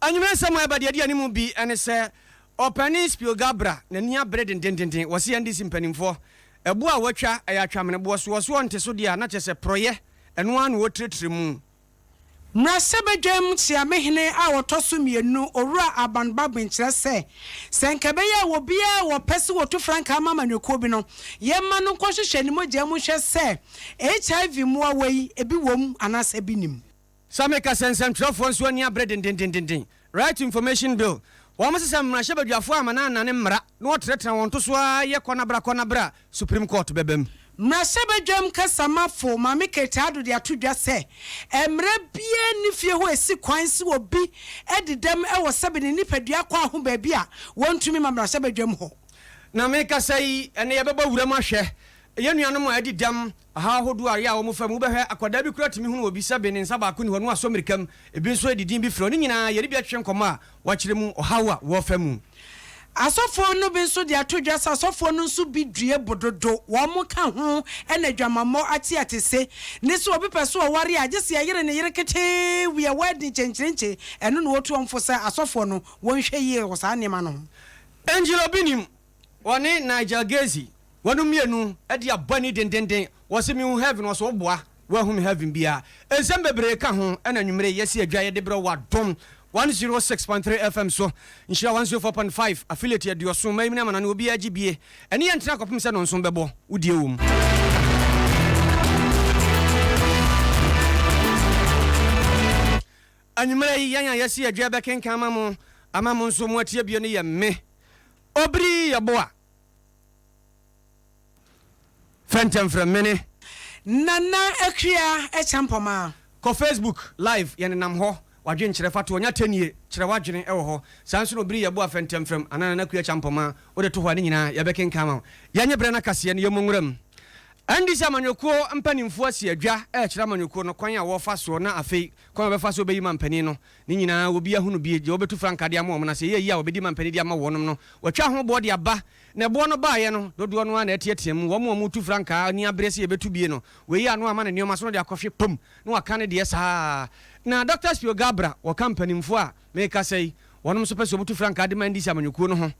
Anwummere nsɛm a ɛba deɛ ɛdi anim bi ne sɛ Ɔpanin Spio Garbrah n'ani abere dendendenden, wɔse NDC mpanimfoɔ, ɛboɔ a wɔatwa ɛyɛ atwameneboɔ, so wɔso ɔnte so deɛ a na kyerɛ sɛ porɔeɛ, ɛno ara na wɔretirɛtirɛ mu. Mmarahyɛbadwam Kyeamehene a ɔtɔ so mienu, Owura Alban Bagbin kyerɛ sɛ, sɛ nka ɛbɛyɛ a obiara a ɔpɛ sɛ ɔtu frankaa ma amanyɔkuo bi no, yɛmma no nkɔhwehwɛ ne mogya mu nhwɛ sɛ HIV mmoawa yi bi wɔ mu anaasɛ bi nni mu. Sɛ meka sɛ nsɛmtwerɛfoɔ nso ani abere dendendenden, Right to Information Bill, wɔn se sɛ mmarahyɛbadwafoɔ amma no annane mmara na wɔtenatena wɔn to so ara yɛ kɔ na bra kɔ na bra a, Supreme Court bɛba mu. Mmarahyɛbadwam kasamafo Maame Kate Addo de ato dwa sɛ, mmara biara nni fie hɔ a esi kwan sɛ obi adi dɛm wɔ sɛbe ne nipadua akwaa ho baabi a wɔntumi ma mmarahyɛbadwam hɔ. Na mekasa yi, ɛnnɛ yɛbɛbɔ wuram ahwɛ yɛn nuanom a adi dɛm, ɔhaw ahodoɔ a ɛyɛ a wɔfa mu. Wobɛhwɛ, akwadaa bi koraa tumi hunu obi sɛbe ne nsa baako nni hɔ na wasɔ mmirika mu, ebi nso de din bi frɛ wo. Ne nyinaa, yɛne bi atwetwe nkɔmmɔ a wɔakyerɛ mu ɔhaw a wɔfa mu. Asɔfoɔ no bi nso de ato dwa sɛ asɔfoɔ no nso bi due bo dodo, wɔn ka ho na adwamammɔ ate atese, ne sɛ obi pɛ sɛ ɔware a, gye sɛ yɛyere ne yere ketee wie a wadi nkyenkyerenkye, ɛno na wɔtu wɔn fo sɛ asɔfoɔ no wɔnhwɛ yie wɔ saa nneɛma no ho. Angel Obinim, ɔne Nigel Gaisie, wɔnom mienu de abɔ ani dendenden, wɔse mehu heaven, wɔse woboa, woanhu me heaven biaa. Nsɛm bebree ka ho na anwummere yi yɛasi adwa yɛde brɛ wo wɔ Adom 106.3 FM so, Nhyira 104.5, affiliate aduɔson, mayim ne amanane obiara gye bie. Ɛne yɛn ntena kɔpem sɛ nɔnson bɛbɔ, wo die wɔ mu. Anwummerɛ yi yɛn a yɛasi adwa bɛkenkan ama mo ama mo nso moatie bio no yɛ me, Obiri Yeboah. Fɛntɛmfrɛ mene. Nana Akua Acheampong. Kɔ Facebook live yɛnenam hɔ W'adwenkyerɛ fa to hɔ nya tɛnie kyerɛ w'adwene wɔ hɔ Saa nso na Obiri Yeboah Fɛntɛmfrɛm anaa Nana Akua Acheampong wode to hɔ a ne nyinaa yɛbɛkenkan ama wo Yɛnye berɛ no akaseɛ no yɛmmɔ nwura mu NDC amanyɔkuo mpanimfoɔ asi adwa rekyerɛ amanyɔkuo no kwan a wɔfa soɔ na afei kwan a wɔbɛfa so bɛyi mampanin no Ne nyinaa obi ahunu bi, deɛ wɔbɛtu frankaa de ama wɔn, na sɛ ɛyɛ yie a wɔbɛdi mampanin de ama wɔnom no, wɔatwa ho boɔ de aba. Na ɛboɔ no baeɛ no, dodoɔ no ara na ɛteatea mu. Wɔn a wɔretu frankaa ani abere sɛ yɛbɛtu bie no, wei ano ama ne nneɛma so na ɔde akɔhwe pam na waka ne deɛ saa ara. Na Dɔkta Spio Garbrah, wɔka mpanimfoɔ a merekasa yi, wɔnom nso pɛ sɛ wɔtu frankaa de ma NDC amanyɔkuo no ho.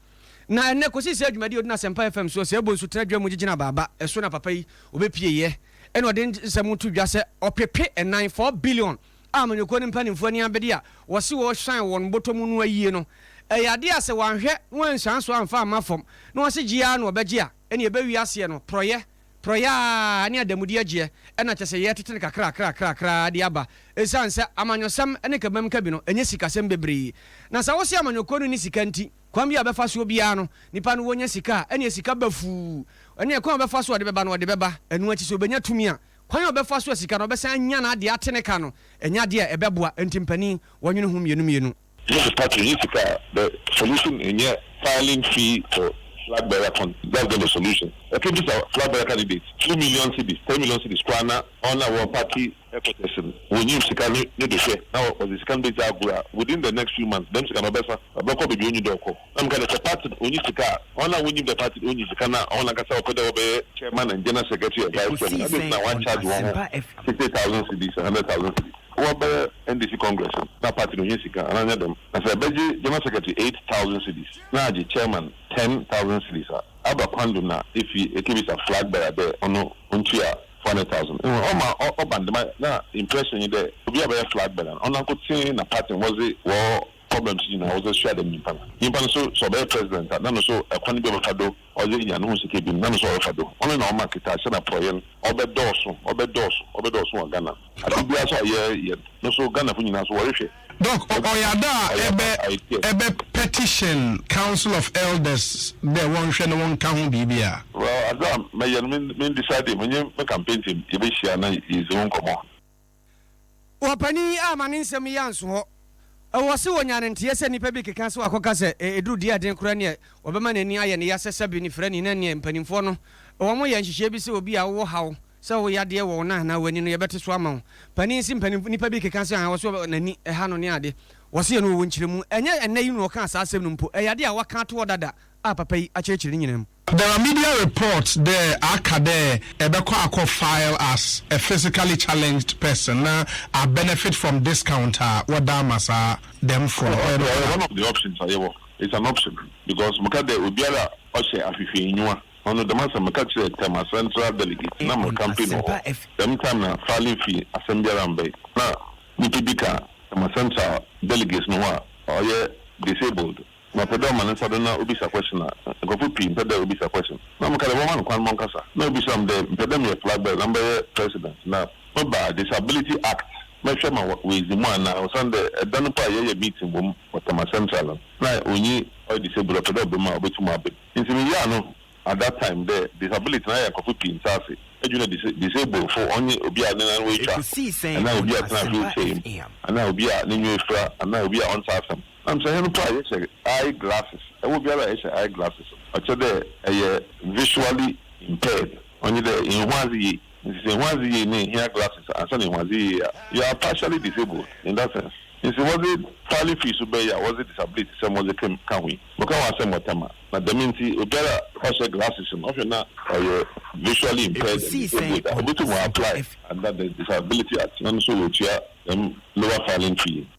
Na ɛnnɛ, kɔsi sɛ dwumadie a ɔdi no Asɛmpa FM soɔ, sɛ ɛbɔ nsu tena dwa mu gyegyina abaaba so na papa yi ɔbɛpieeɛ, ɛna ɔde nsɛm to dwa sɛ ɔpepe ɛnan, 4 billion, a amanyɔkuo no mpanimfoɔ ani abere a wɔse wɔresan wɔn bɔtɔ mu no ayie no, ɛyɛ adeɛ a sɛ wɔanhwɛ na wɔansuan so amfa amma fam na wɔse gye ara na wɔbɛgye a, ɛnneɛ ɛbɛwie aseɛ no, porɔeɛ, porɔeɛ ara ne adamudeɛ gyeɛ na kyerɛ sɛ yɛretete no kakrakrakrakra de aba. Ɛsiane sɛ amanyɔsɛm ne kabamkabi no, ɛnyɛ sikasɛm bebree. Na sɛ wose amanyɔkuo no nni sika nti, kwan bi a wɔbɛfa soɔ biara no, nipa no wɔnya sika a, ɛnneɛ sika ba fuu. Ɛnneɛ kwan a wɔbɛfa so a wɔde bɛba no, wɔde bɛba. Ɛno akyi sɛ wɔbɛnya tumi a, Kwan a ɔbɛfa so a sika no ɔbɛsan anya n'adeɛ ate ne ka no, ɛnyɛ adeɛ a ɛbɛboa, enti mpanin, wɔnwene ho mmienu mmienu. This is party nye sika a the solution nnyɛ filing fee for flag bearer con that's not the solution ɛkebisa flag bearer candidate 2 million cedis 10 million cedis koraa na ɔn a wɔ party headquarters no wonyim sika no no do hwɛ na wɔdze sika no bedzi agor a within the next few months dɛm sika no ɔbɛsa ɔbɛkɔ beebi onnyi dɛ ɔkɔ. Na meka dɛ, sɛ party no onnyi sika a, hɔn a wonyim dɛ party no onnyi sika na hɔn ankasa wɔpɛ dɛ wɔbɛyɛ chairman and general secretary and vice chairman, adɛn ntsi na wɔaccharge hɔnho 60,000 cedis, 100,000 cedis? Wɔbɛyɛ NDC congress no, na party no ohia sika, anaa nnyɛ dɛm? Na sɛ ebɛgye general secretary 8,000 cedis na agye chairman 10,000 cedis a, aba kwan do na efi ekebisa flag bearer dɛ ɔno ontua 400,000? Ehu, ɔma ɔba no dɛm a, na impression nye dɛ obi a ɔbɛyɛ flag bearer no, ɔnankotsee na party no wɔdze wɔ Problems nyinaa wɔdze soa dɛm nyimpa no. Nyimpa no so sɛ ɔbɛyɛ president a na no so kwan bi a ɔbɛfa do ɔdze enya no ho sika bi no na no so ɔrefa do. Ɔno na ɔma nketaahyɛ na prɔyɛ no ɔbɛdɔɔ so, ɔbɛdɔɔ so, ɔbɛdɔɔ so wɔ Ghana. Adze biara so a yɛreyɛ no so Ghanafo nyinaa so wɔrehwɛ. Doc, ɔyɛ ada a Ɔyɛ ɛbɛ idea. ɛbɛ petition council of elders dɛ wɔnhwɛ na wɔnka ho biribi a? Well, adze a mɛyɛ no me ndecide, menye me campaign team yɛbɛhyia na yeedzi ho nkɔmbɔ. Ɔpanin yi amma ne nsɛm yi anso hɔ. Ɛwɔ se wɔnya no nteɛ sɛ nnipa bi keka sɛ wakɔka sɛ ɛduru deɛ ɛden koraa neɛ wɔbɛma n'ani ayɛ no ya sɛ sɛbe nifirani na neɛ mpanimfoɔ no wɔn yɛ nhyehyɛɛ bi sɛ obi a wowɔ haw Sɛ wo yadeɛ wɔ wo nan anaa w'ani no yɛbɛte so ama wo. Panin se mpanin nipa bi keka sɛ ahaa ɔse n'ani ɛha no ne ade. Wɔse ɛno ɔwɔ nkyerɛmu. Ɛnyɛ ɛnnɛ yi na ɔkaa saa asɛm no mpo. Ɛyɛ adeɛ a waka ato hɔ dada a papa yi akyerɛkyerɛ ne nyinaa mu. There are media reports dɛ aka dɛ ebɛkɔ akɔ file as a physically challenged person na a benefit from discount a wɔda ama saa dɛm fo no. Ɔyɛ nokwar? Ɔyɛ one of the options a yɛwɔ. It's an option because meka dɛ obiara a ɔhyɛ ahwehwɛenyiwa Ɔno dɛm asɛm meka kyerɛɛ Tema Central delegate na mo campaign wɔ hɔ dɛm time na filing fee asɛm biara mmbɛe na nyimpa bi ka Tema Central delegates no ho a ɔyɛ disabled na ɔpɛ dɛ ɔma ne nsa do na obisa question a nkorɔfo pii mmpɛ dɛ obisa question na meka dɛ wɔmma no kwan ma ɔnkasa na obisa me dɛ mepɛ dɛ meyɛ flag bearer na mebɛyɛ president na meba a disability act mɛhwɛ ma oedzi mu anaa osiandɛ ɛda no mpo a yɛyɛ meeting wɔ mu wɔ Tema Central no na onnyi ɔyɛ disabled ɔpɛ dɛ ɔba mu a obotum aba mu. Ntsi meyɛɛ ano at that time dɛ disability no ayɛ nkorɔfo pii nntse ase. Edwin dɛ disable fo ɔnye obi a ne nan oetwa anaa obi a ɔtsena wheelchair mu anaa obi a n'enyiwa efura anaa obi a ɔnntse asɛm. Na sɛ hɛn mpo a yɛhyɛ eye glasses, ɛwɔ biara a yɛhyɛ eye glasses no ɔkyerɛ dɛ ɛyɛ visually impaired, ɔnye dɛ innhu adze yie. Ntsi sɛ innhu adze yie na ihia glasses ansa na ehu adze yie a, you are partially disabled in that sense. Ntsi wɔdze filing fee so bɛyɛ a wɔdze disability sɛm wɔdze ka ka ho yi, mekã ho asɛm wɔ Tema, na dɛm ntsi obiara a ɔhyɛ glasses no ɔhwɛ na ɔyɛ visually impaired and disabled a, obotum ɔapply under the disability act na no so oetua dɛm lower filing fee yi.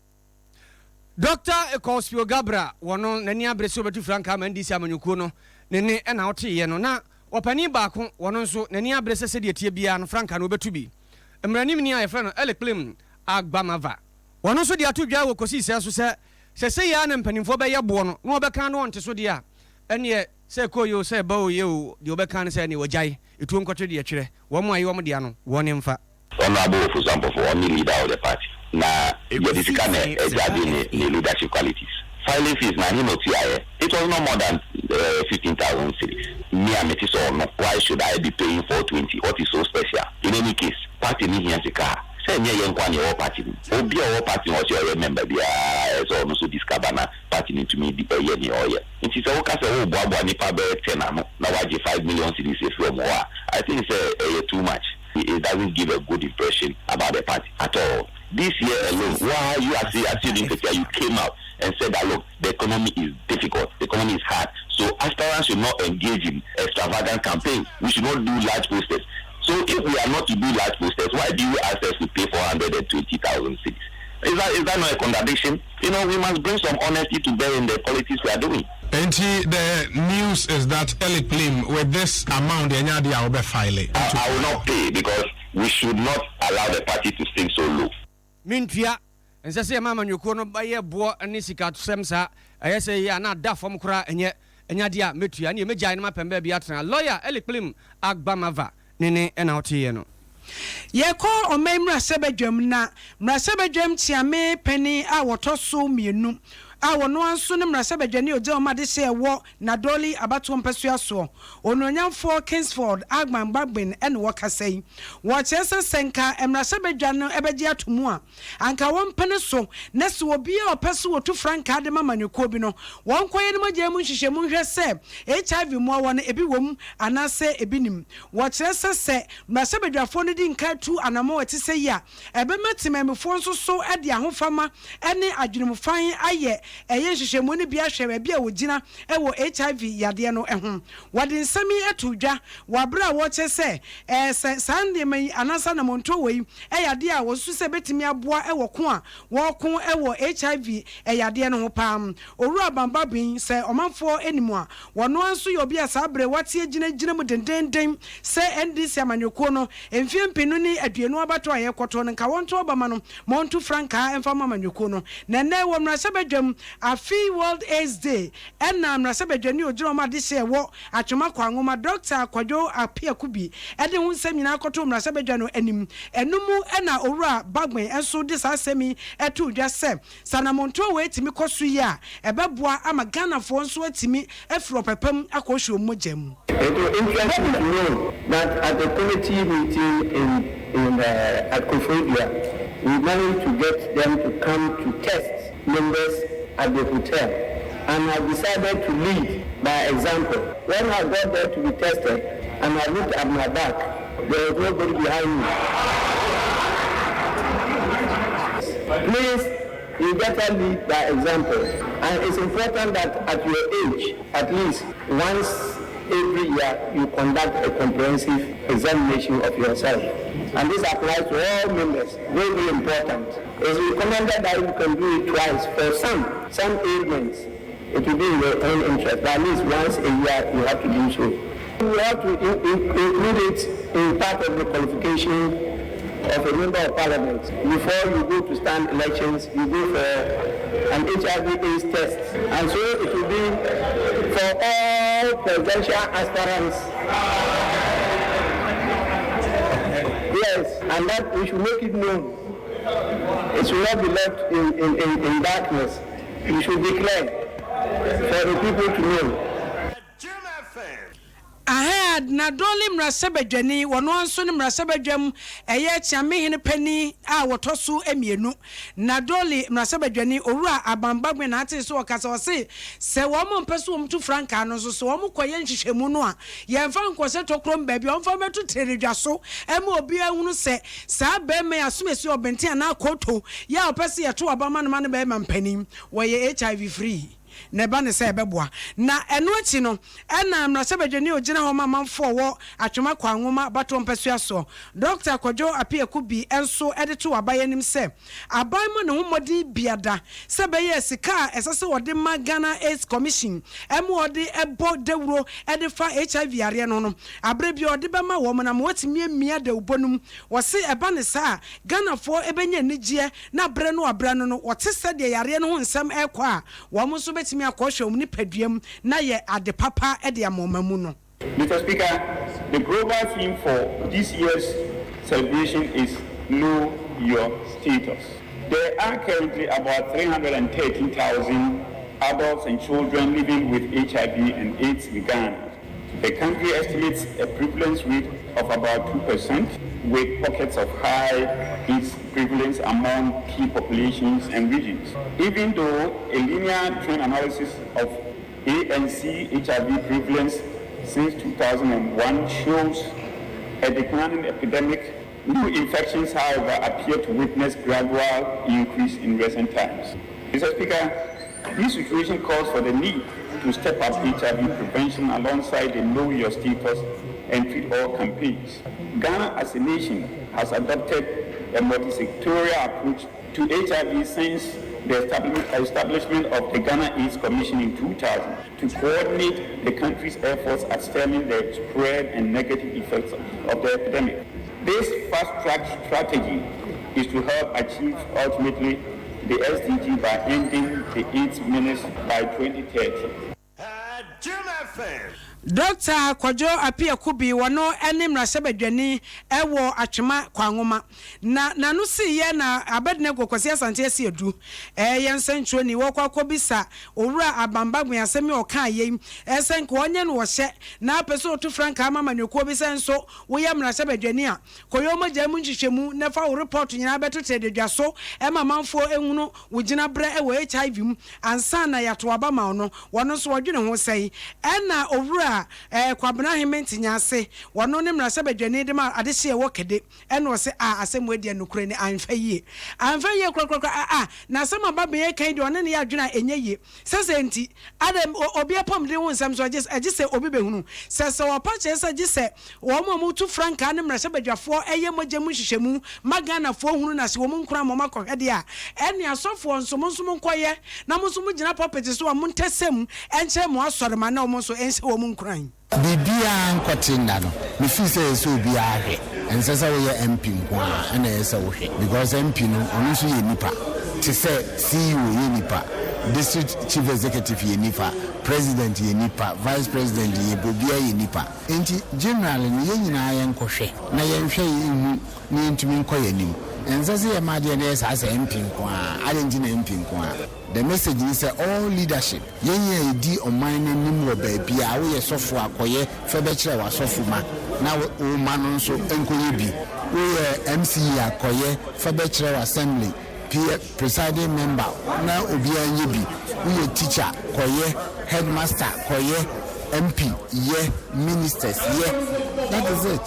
Dɔkta Ekow Spio Gabra wɔ no n'ani abere sɛ ɔbɛtu frankaa ama NDC amanyɔkuo no ne nne na ɔteeɛ no. Na ɔpanin baako wɔ no nso n'ani abere sɛ sɛdeɛ ɛteɛ biara no frankaa no ɔbɛtu bi. Mmaranimni a yɛfrɛ no Elikplim Agbamava wɔ no nso de ato dwa wɔ kɔsii sɛɛ so sɛ, sɛ sei ara na mpanimfoɔ bɛyɛ boɔ no na wɔbɛka na wɔnte so deɛ a, ɛnneɛ sɛ ɛkɔ yie o, sɛ ɛba o yie o, deɛ wɔbɛka ne sɛ ɛnneɛ wɔagyae, ɛtuo nkɔtwe deɛ twerɛ, wɔn a ɛyɛ wɔn dea no, wɔn mfa. Honourable Ofosu Ampofo ɔne leader of the party na yɛde sika na ɛjudge ne ne leadership qualities. Filing fees no ahe na ɔtuaeɛ? It was not more than 15,000 cedis. Me a mete sɛ ɔno why should I be paying 420? What is so special? In any case party no hia sika a sɛ ɛnyɛ yɛn nkoa na yɛwɔ party no mu. Obi a ɔwɔ party no ɔse ɔyɛ member biara ɛsɛ sɛ ɔno nso de sika ba na party no tumi di ɛyɛ nea ɔyɛ. Nti sɛ woka sɛ woreboaboa nnipa bɛyɛ ten ano na woagye 5 million cedis afiri wɔn hɔ a I think sɛ ɛyɛ too much. It doesn't give a good impression about the party at all. This year alone, why you are saying, Asiedu Nketia, you came out and said that look, the economy is difficult, the economy is hard, so aspirants should not engage in extravagant campaigns. We should not do large posters. So if we are not to do large posters, why do you ask us to pay 420,000 cedis? Is that not a contradiction? We must bring some honesty to bear in the politics we are doing. Nti the news is that Elikplim, with this amount, ɛnyɛ adeɛ a wobɛ file. I will not pay because we should not allow the party to sink so low. Mentua. Ɛnsɛ sɛ yɛma amanyɔkuo no bɛyɛ boɔ ne sikasɛm saa. Ɛyɛ sɛ yɛ a na ada fam koraa. Ɛnyɛ adeɛ a mɛtua. Ɛneɛ mɛgyae no mapɛm baabi atena. Lawyer Elikplim Agbamava ne ne ɛna woteeɛ no. Yɛkɔ ɔman mmarahyɛbadwam na mmarahyɛbadwam kyeame panin a wɔtɔ so mmienu a wɔno ara nso ne mmarahyɛbadwani ogya wɔn adehyɛ ɛwɔ Nadowli abatoɔ mpasua soɔ, Onuonyamfoɔ Kingsford Alban Bagbin, ɛna wɔkasa yi. Wɔkyerɛ sɛ nka mmarahyɛbadwa no ɛbɛgye ato mu a, anka wɔmpene so na sɛ obi a ɔpɛ so wɔtu frankaa de ma amanyɔkuo bi no, wɔnkɔyɛ no mogya mu nhwehwɛmu nhwɛ sɛ HIV mmoawa no ebi wɔ mu anaasɛ ebi nim. Wɔkyerɛ sɛ mmarahyɛbadwafoɔ no di nka tu anammɔn a ɛte sɛ yi a, ɛbɛma temamufoɔ nso so de ahofama ne adwenemfan ayɛ ɛyɛ nhwehwɛmu no bi ahwɛ baabi a wɔgyina wɔ HIV yadeɛ no ho. Wɔde nsɛm yi ato dwa wɔ abere a wɔkyerɛ sɛ sɛ saa nneɛma yi anaasɛ anammɔntuo wɔ yi ɛyɛ adeɛ a wɔsusu sɛ ɛbɛtumi aboa wɔ ko a wɔko wɔ HIV yadeɛ no ho paa. Owura Bambabin, sɛ ɔmanfoɔ anim a, wɔno ara nso yɛ obi a saa bere wate agyinagyina mu dendenden sɛ NDC amanyɔkuo no mfeɛ 2020 abatoɔ a yɛrekɔtoɔ no, nka wɔnto aba ma no ma ɔntu frankaa mfa ma amanyɔkuo no. Na ɛnnɛ wɔ mmarahyɛbadwam afe World AIDS Day ɛna mmarahyɛbadwani ogyina wɔn adehyɛ ɛwɔ Atwima Kwanwoma, Dr Kwadwo Appiah Kubi, ɛde ho nsɛm nyinaa kɔtoo mmarahyɛbadwa no anim. Ɛno mu ɛna Owura Bagbin nso de saa asɛm yi ɛtoo dwa sɛ sanamontoɔ wɔ etumi kɔ so yi a, ɛbɛboa ama Ghanafoɔ nso atumi afiri ɔpɛpɛm akɔhwɛ wɔn mogya mu. It will interest you to know that at the committee meeting in at Koforidua, we managed to get them to come to test members at the hotel. And I decided to lead by example. When I got there to be tested and I looked at my back, There is nobody behind you. Please, you better lead by example. And it's important that at your age, at least once every year, you conduct a comprehensive examination of yourself. And this applies to all members. Very, very important. It's recommended that you can do it twice. For some ailments, it will be in your own interest, but at least once a year you have to do so. You have to include it in part of the qualification of a member of parliament. Before you go to stand elections, you go for an HIV/AIDS test. And so it will be for all presidential aspirants. Yes, and that we should make it known. It should not be left in darkness. You should declare for the people to know. Aha, Nadowli mmarahyɛbadwani, wɔno ara nso ne mmarahyɛbadwam ɛyɛ Kyeamehene panin a wɔtɔ so mmienu. Nadowli mmarahyɛbadwani, Owura Aban Bagbin na atee so ɔkasa, ɔse sɛ wɔn mpɛ sɛ wɔn tu frankaa no nso, sɛ wɔn kɔyɛ nhwehwɛmu no a, yɛmfa nkɔhyɛ tɔkorom baabi, wɔmfa mmɛto Trenedwa so ma obiara nhunu sɛ saa barima yi asomasi ɔbenten anaa kooto yi a ɔpɛ sɛ yɛto aba ma no ma no bɛyɛ mampanin, wɔyɛ HIV free. Na ɛba no sɛ ɛbɛboa. Na ɛno akyi no, ɛna mmarahyɛbadwani a ɔgyina hɔ ma amanfoɔ a wɔ Atwoma Kwanwoma abatoɔ mpasua soɔ, Dɔkta Kwadwo Appiah Kubi nso de too aban anim sɛ aban mmɔ ne ho mmɔden biada sɛ ɛbɛyɛ a sika a ɛsɛ sɛ wɔde ma Ghana AIDS Commission ma wɔde bɔ dawuro de fa HIV yareɛ no ho no, aberɛ biara wɔde bɛma wɔn na ama wɔatumi amia dawubɔ no mu. Wɔse ɛba no saa a, Ghanafoɔ bɛnya anigyeɛ na berɛ no a berɛ ano no wɔte sɛdeɛ yareɛ no ho nsɛm rekɔ a, wɔn nso bɛtumi akɔhwɛ wɔn nipadua mu na ayɛ ade papa de ama wɔn amu no. Mister Speaker, the global theme for this year's celebration is Know Your Status. There are currently about 313,000 adults and children living with HIV and AIDS in Ghana. The country estimates a prevalence rate of about 2%, with pockets of high AIDS prevalence among key populations and regions. Even though a linear trend analysis of ANC HIV prevalence since 2001 shows a declining epidemic, new infections, however, appear to witness gradual increase in recent times. Mr. Speaker, this situation calls for the need to step up HIV prevention alongside the Know Your Status and Treat All campaigns. Ghana as a nation has adopted a multi-sectorial approach to HIV since the establishment of the Ghana AIDS Commission in 2000 to coordinate the country's efforts at stemming the spread and negative effects of the epidemic. This fast-track strategy is to help achieve ultimately the SDG by ending the AIDS menace by 2030. Dɔkta Kwadwo Appiah Kubi, wɔno ne mmarahyɛbadwani wɔ Atwema Kwanwoma, na n'ano siiɛ na Abednego Kwasi Asante Asiedu, yɛ nsɛnkyerɛwni, wɔkɔ akɔbisa Owura Abam Bagbin asɛm yi a ɔkaa yei sɛ nka ɔnyɛ no ɔhyɛ na apɛ sɛ ɔtu frankaa ma amanyɔkuo bi sɛ nso woyɛ mmarahyɛbadwani a Kɔyɛ wo mogya mu nhwehwɛmu na fa wo repɔɔto nyinaa bɛto tɛɛdadwa so ma amanfoɔ nhunu wo gyinaberɛ wɔ HIV mu ansa na yɛato aba ma wo no. Wɔno nso wɔdwene ho sɛn? Ɛna Owura Kwabena Hement Nyaase, wɔno ne mmarahyɛbadwani de ma adehyeɛ wɔ Kade, ɛna ɔse ah asɛm wei deɛ nokorɛ ni anhwɛ yie. Anhwɛ yie korakorakora ah ah na asɛm a Babin reka yi deɛ ɔne no yɛ adwene a ɛnyɛ yie. Sɛ sɛ nti, adɛn, obi apɔmuden ho nsɛm nso, ɛgye sɛ obi bɛhunu. Sɛ sɛ wɔpa kyerɛ sɛ gye sɛ wɔn a wɔtu frankaa ne mmarahyɛbadwafoɔ yɛ mogya mu nhwehwɛmu ma Ghanafoɔ hunu na sɛ wɔn nkura ma wɔakɔhwɛ deɛ a, ɛnneɛ asɔfoɔ nso, mo nso monkɔyɛ, na mo nso mogyina pulpit so a montɛsɛ mu nkyerɛ mo asɔremma na wɔn nso nhyɛ wɔn nkuran. Biribiara nkɔte nna no, me feel sɛ ɛsɛ sɛ obiara hwɛ. Ɛnsɛ sɛ woyɛ MP nko ara ɛna ɛyɛ sɛ wohwɛ because MP no ɔno nso yɛ nipa te sɛ CEO yɛ nipa, district chief executive yɛ nipa, president yɛ nipa, vice president yɛ obiara yɛ nipa. Nti generally no yɛn nyinaa yɛnkɔhwɛ na yɛnhwɛ nhu na yɛntumi nkɔ yɛn anim. Ɛnsɛ sɛ yɛma adeɛ no yɛ saa sɛ MP nko ara, adɛn nti na MP nko ara? The message ne sɛ all leadership, yɛn a yɛdi ɔman no anim wɔ baabiara, woyɛ sɔfo a kɔyɛ fɛ bɛkyerɛ w'asɔfo ma na wo mma no nso nkɔyɛ bi, woyɛ MCE a kɔyɛ fɛ bɛkyerɛ w'assembly presiding member na obiara nyɛ bi, woyɛ teacher kɔyɛ, headmaster kɔyɛ, MP yɛ, ministers yɛ, that is it.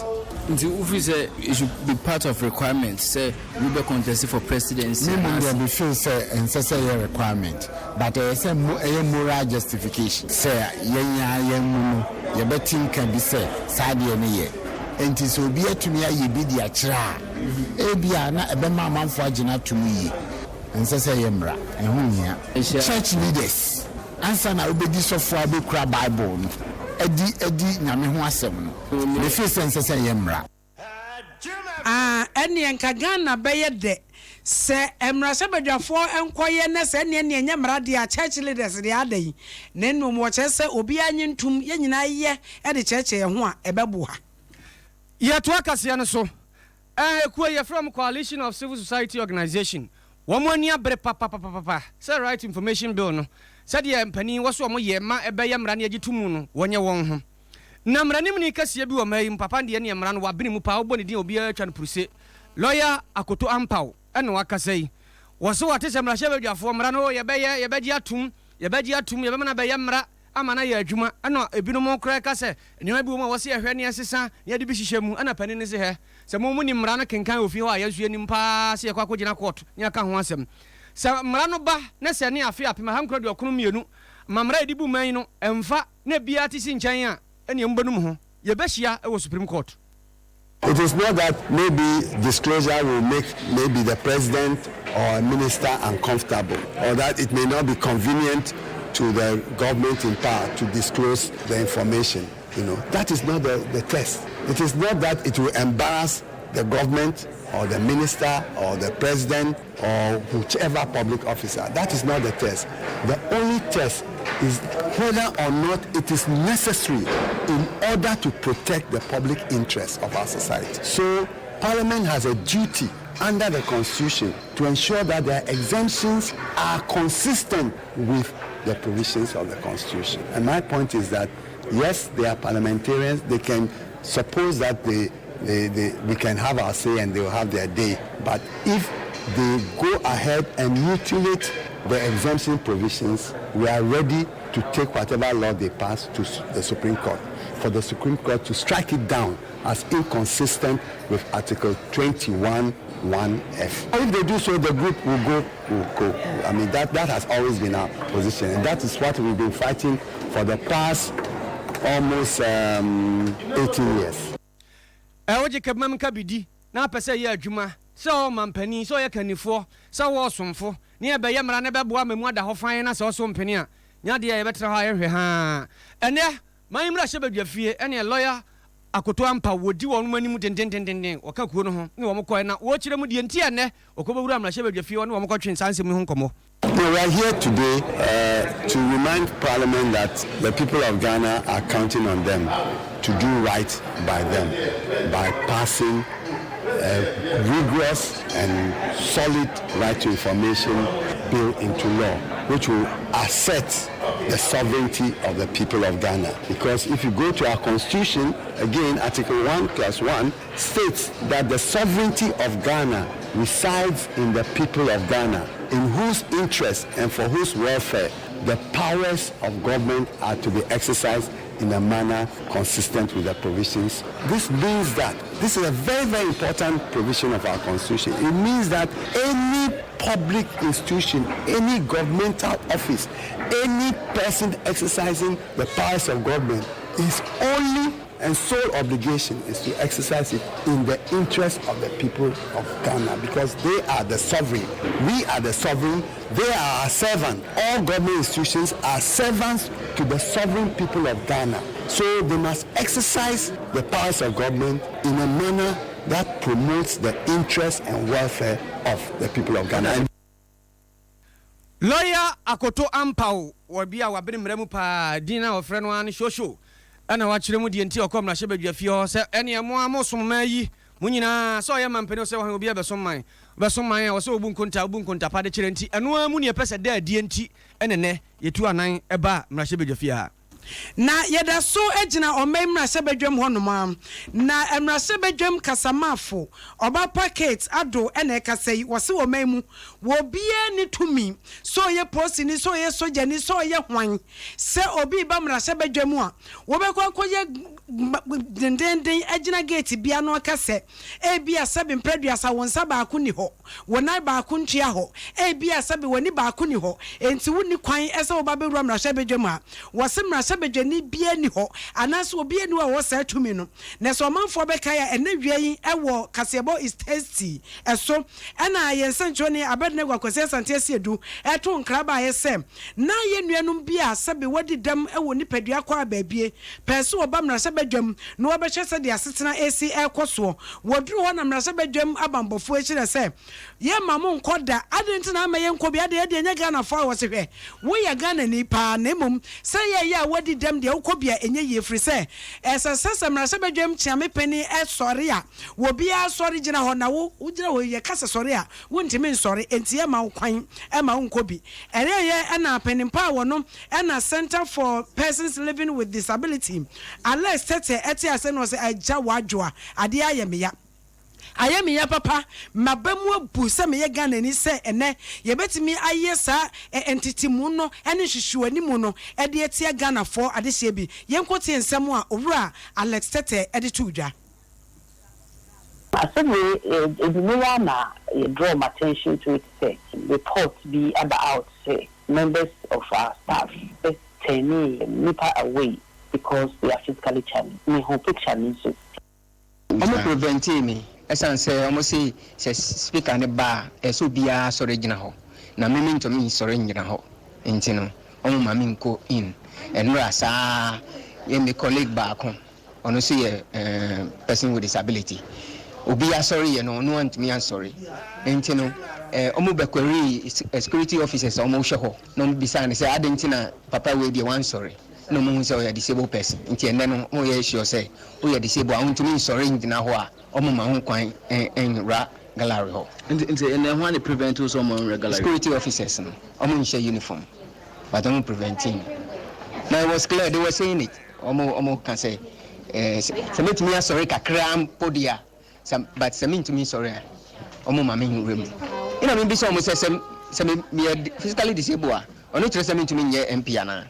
Nti wo feel sɛ it should be part of requirement sɛ obi bɛ contest for presidency Me mmom anaasɛ. deɛ me feel sɛ ɛnsɛ sɛ ɛyɛ requirement but ɛyɛ sɛ mo ɛyɛ moral justification sɛ yɛn ara yɛn mu no yɛbɛte nka bi sɛ saa adeɛ no yɛ nti sɛ obi atumi ayɛ bi de akyerɛ a ebia na ɛbɛma amanfoɔ agye no atom yie. Ɛnsɛ sɛ ɛyɛ mmara, ɛho nhia. Church leaders ansa na wobɛdi sɔfoɔ a wobɛkura Bible no adi adi Nyame ho asɛm no, me feel sɛ ɛnsɛ sɛ ɛyɛ mmara. Ah ɛneɛ nka Ghana bɛyɛ dɛ sɛ mmarahyɛbadwafoɔ nkɔyɛ na sɛ ɛneɛ neɛ ɛnyɛ mmara deɛ a church leaders deɛ adɛn na mmom wɔkyerɛ sɛ obiara nye ntom yɛn nyinaa yɛ de kyerɛkyerɛ yɛn ho a ɛbɛboa. Yɛtoa kaseɛ no so. Ɛɛ kuo yi yɛfrɛ wɔn Coalition of Civil Society Organisation. Wɔn ani abere papapapapa sɛ Right to Information Bill no, sɛdeɛ mpanin wɔ so wɔn yɛ ma ɛbɛyɛ mmara na yɛgye to mu no, wɔnyɛ wɔn ho. Na mmaranimni kɛseɛ bi wɔ mmaa yi mu, papa no deɛ ɛneɛ mmara no wabene mu paa, wobɔ ne din a obiara twa no puruse. Lɔya Akoto Ampaw na wakasa yi. Wɔse wɔate sɛ mmarahyɛbadwafoɔ mmara no yɛbɛyɛ, yɛbɛgye atom, yɛbɛgye atom, yɛbɛma no abɛyɛ mmara ama no ayɛ adwuma. Ɛna ebinom koraa ka sɛ nneɛma bi wɔ mu a wɔse yɛhwɛ na yɛsesa na yɛde bi hyehyɛ mu. Ɛna panin no se hɛ, sɛ mo monim mmara no kenkan wɔ fie hɔ a, yɛn nso yɛnim paa sɛ yɛkɔ akɔgyina kɔɔto na yɛaka ho asɛm. Sɛ mmara no ba na sɛ ne afe 1992 ma mmara a yɛde bu man yi no mfa na biara te si nkyɛn a, ɛneɛ mobɛnu mo ho. Yɛbɛhyia wɔ Supreme Court. It is not that maybe disclosure will make maybe the president or a minister uncomfortable, or that it may not be convenient to the government in power to disclose the information. You know, that is not the, the test. It is not that it will embarrass the government or the minister or the president or whichever public officer. That is not the test. The only test is whether or not it is necessary in order to protect the public interest of our society. So Parliament has a duty under the Constitution to ensure that their exemptions are consistent with the provisions of the Constitution. And my point is that, yes, they are parliamentarians. They can suppose that they, they, they, we can have our say and they will have their day. But if they go ahead and mutilate the exemption provisions, we are ready to take whatever law they pass to the Supreme Court, for the Supreme Court to strike it down as inconsistent with Article 21 1F. If they do so, the group will go, will go. I mean, that, that has always been our position, and that is what we've been fighting for the past almost um, 18 years. Ɛ wogye kabimam ka bi di na apɛ sɛ ɛyɛ adwuma, sɛ ɔwɔ ɔmampanin, sɛ ɔyɛ kannifoɔ, sɛ ɔwɔ ɔsomfo, ne ɛbɛyɛ mmara na ɛbɛboa ama mu ada hɔ fann na sɛ ɔso mpene a, nyɛ adeɛ a yɛbɛtra hɔ a yɛnhwɛ haa. Ɛnnɛ, man mmarahyɛbadwafie ɛneɛ lɔya Akoto Ampaw wɔdi wɔnom anim dendendenden, wɔka kuo no ho ne wɔn kɔɛ na wɔkyerɛ mu deɛ nti a ɛnnɛ wɔkɔbɛwura mmarahyɛbadwafie hɔ ne wɔn kɔtwe saa nsɛm yi ho nkɔmmɔ. Now, we are here today uh, to remind Parliament that the people of Ghana are counting on them to do right by them by passing a rigorous and solid right to information bill into law, which will assert the sovereignty of the people of Ghana. Because if you go to our constitution, again, Article 1 plus 1 states that the sovereignty of Ghana resides in the people of Ghana, in whose interest and for whose welfare the powers of government are to be exercised in a manner consistent with the provisions. This means that this is a very, very important provision of our constitution. It means that any public institution, any governmental office, any person exercising the powers of government is only and sole obligation is to exercise it in the interest of the people of Ghana because they are the sovereign. We are the sovereign. They are our servant. All government institutions are servants to the sovereign people of Ghana. So they must exercise the powers of government in a manner that promotes the interest and welfare of the people of Ghana. And Lɔya Akoto Ampaw wɔ bi a wabene mmara mu paa, din a wɔfrɛ no ara ne Shosho, ɛna wakyerɛ mu deɛ nti a ɔkɔɔ mmarahyɛbadwafie hɔ sɛ ɛneɛ mo ara mosom man yi, mo nyinaa, sɛ ɔyɛ mampanin o sɛ ɔhen obiara bɛsom man, ɔbɛsom man a ɛwɔ sɛ ɔbu nkonta, wobu nkonta pa de kyerɛ nti ɛno ara mu ne yɛpɛ sɛ da adie nti ɛna nnɛ yɛtu anan ba mmarahyɛbadwafie ha. Na yɛda so gyina ɔman mmarahyɛbadwam hɔnom ara, na mmarahyɛbadwam kasamafo, Ɔbapa Kate Addo na ɛkasa yi, wɔse ɔman mu, obiara nni tumi, sɛ ɔyɛ polisini, sɛ ɔyɛ sogyani, sɛ ɔyɛ hwan, sɛ obi reba mmarahyɛbadwam a, wɔbɛkɔ akɔyɛ dendeenden agyina gate bi ano aka sɛ, ebia sɛbe mprɛ aduasa wo nsa baako nni hɔ. Wo nan baako ntua hɔ. Ebia sɛbe w'ani baako nni hɔ, enti wunni kwan sɛ woba abɛwura mmarahyɛbadwam ha. Wɔse mmarahyɛbadwani biara nni hɔ, anaasɛ obiara nni hɔ a ɔwɔ saa tumi no. Na sɛ ɔmanfoɔ bɛkae a, ɛnnɛ wia yi wɔ kaseɛbɔ is tasty so na yɛn nsɛnkyerɛwni Abednego Akwasi Asante Asiedu too nkra baeɛ sɛ na yɛn nuanom bi a sɛbe wɔadi dɛm wɔ nipadua kwaa baabie pɛɛ sɛ wɔba mmarahyɛbadwam na wɔbɛhwɛ sɛdeɛ asetena resi rekɔ soɔ. Wɔduruu hɔ na mmarahyɛbadwam abanbɔfoɔ yi kyerɛ sɛ, Yɛmma mo nkɔ da. Adɛn nti na amma yɛnkɔ bi? Adɛn, yɛdeɛ yɛnyɛ Ghanafoɔ a? Wɔse, Hwɛ, woyɛ Ghanani paa, na mmom sɛ yɛyɛ a woadi dɛm deɛ, wokɔ bi a ɛnyɛ yie, ɛfiri sɛ ɛsɛ sɛ sɛ mmarahyɛbadwam kyeame panin sɔre a, obiara sɔre gyina hɔ, na wo, wogyina hɔ yi, yɛka sɛ sɔre a, wontumi nsɔre, enti yɛmma wo kwan mma wonkɔ bi. Ɛyɛeɛ na panin pa a wɔno Ɛna Centre for Persons Living with Disability, Alex Tetteh te ase na ɔse, Agya w'adwoa, adeɛ ayɛ me ya. Ayɛ me ya papa, m'aba mu abu sɛ meyɛ Ghanani sɛ ɛnɛ yɛbɛtumi ayɛ saa ntetemu no ne nhwehwɛanimu no de atia Ghanafoɔ adehyeɛ bi. Yɛnkɔtie nsɛm a Owura Alex Tetteh de too dwa. Asɛm wei anwummerɛ yi ara na yɛ draw m'attention to it sɛ report bi aba out sɛ members of our staff turnee nnipa away because they are physically challenged. Me hu picture no nso. Ɔmo preventee me ɛsan sɛ ɔmo se sɛ speaker no ba a ɛsɛ obiara sɔre gyina hɔ na me mentumi nsɔre ngyina hɔ nti no ɔmo ma me nkɔ in. Ɛnora saa yɛ me colleague baako Ɔno nso yɛ person with disability. Obi asɔre yɛ no, ɔno antumi ansɔre. Nti no, wɔn bɛ query security officers a wɔn hwɛ hɔ na wɔn bisaa no sɛ adɛn nti na papa wei deɛ wansɔre? Na wɔn hu sɛ ɔyɛ disabled person. Nti ɛnnɛ no wɔn yɛ sure sɛ woyɛ disabled a wontumi nsɔre ngyina hɔ a wɔn mma ho kwan nwura gallery hɔ. Nti nti ɛnnɛ hwan na prevent wo sɛ wɔn nwura gallery? Security officers no, wɔn nhyɛ uniform but wɔn prevent me. Na it was clear they were saying it. Wɔn ka sɛ eh, sɛ mɛtumi asɔre kakraa mpo deɛ a, sɛ, but sɛ mentumi nsɔre a, wɔn ma me nwura mu. Ɛna mebisa wɔn sɛ, sɛ, sɛ me, meyɛ physically disabled a, ɔno kyerɛ sɛ mentumi nyɛ MP anaa?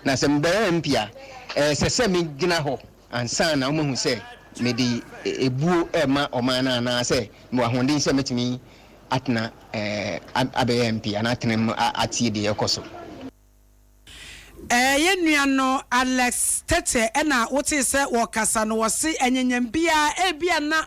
Na sɛ mebɛyɛ MP a, ɛsɛ sɛ megyina hɔ ansa na wɔahu sɛ mede ebuo rema ɔman no anaa sɛ mewɔ ahoɔden sɛ mɛtumi atena eh, abɛyɛ MP anaa atena mu atie deɛ ɛkɔ so. Ɛɛ yɛn nua no Alex Tetteh na wotee sɛ wɔkasa no, wɔse anyanyam biara ebia na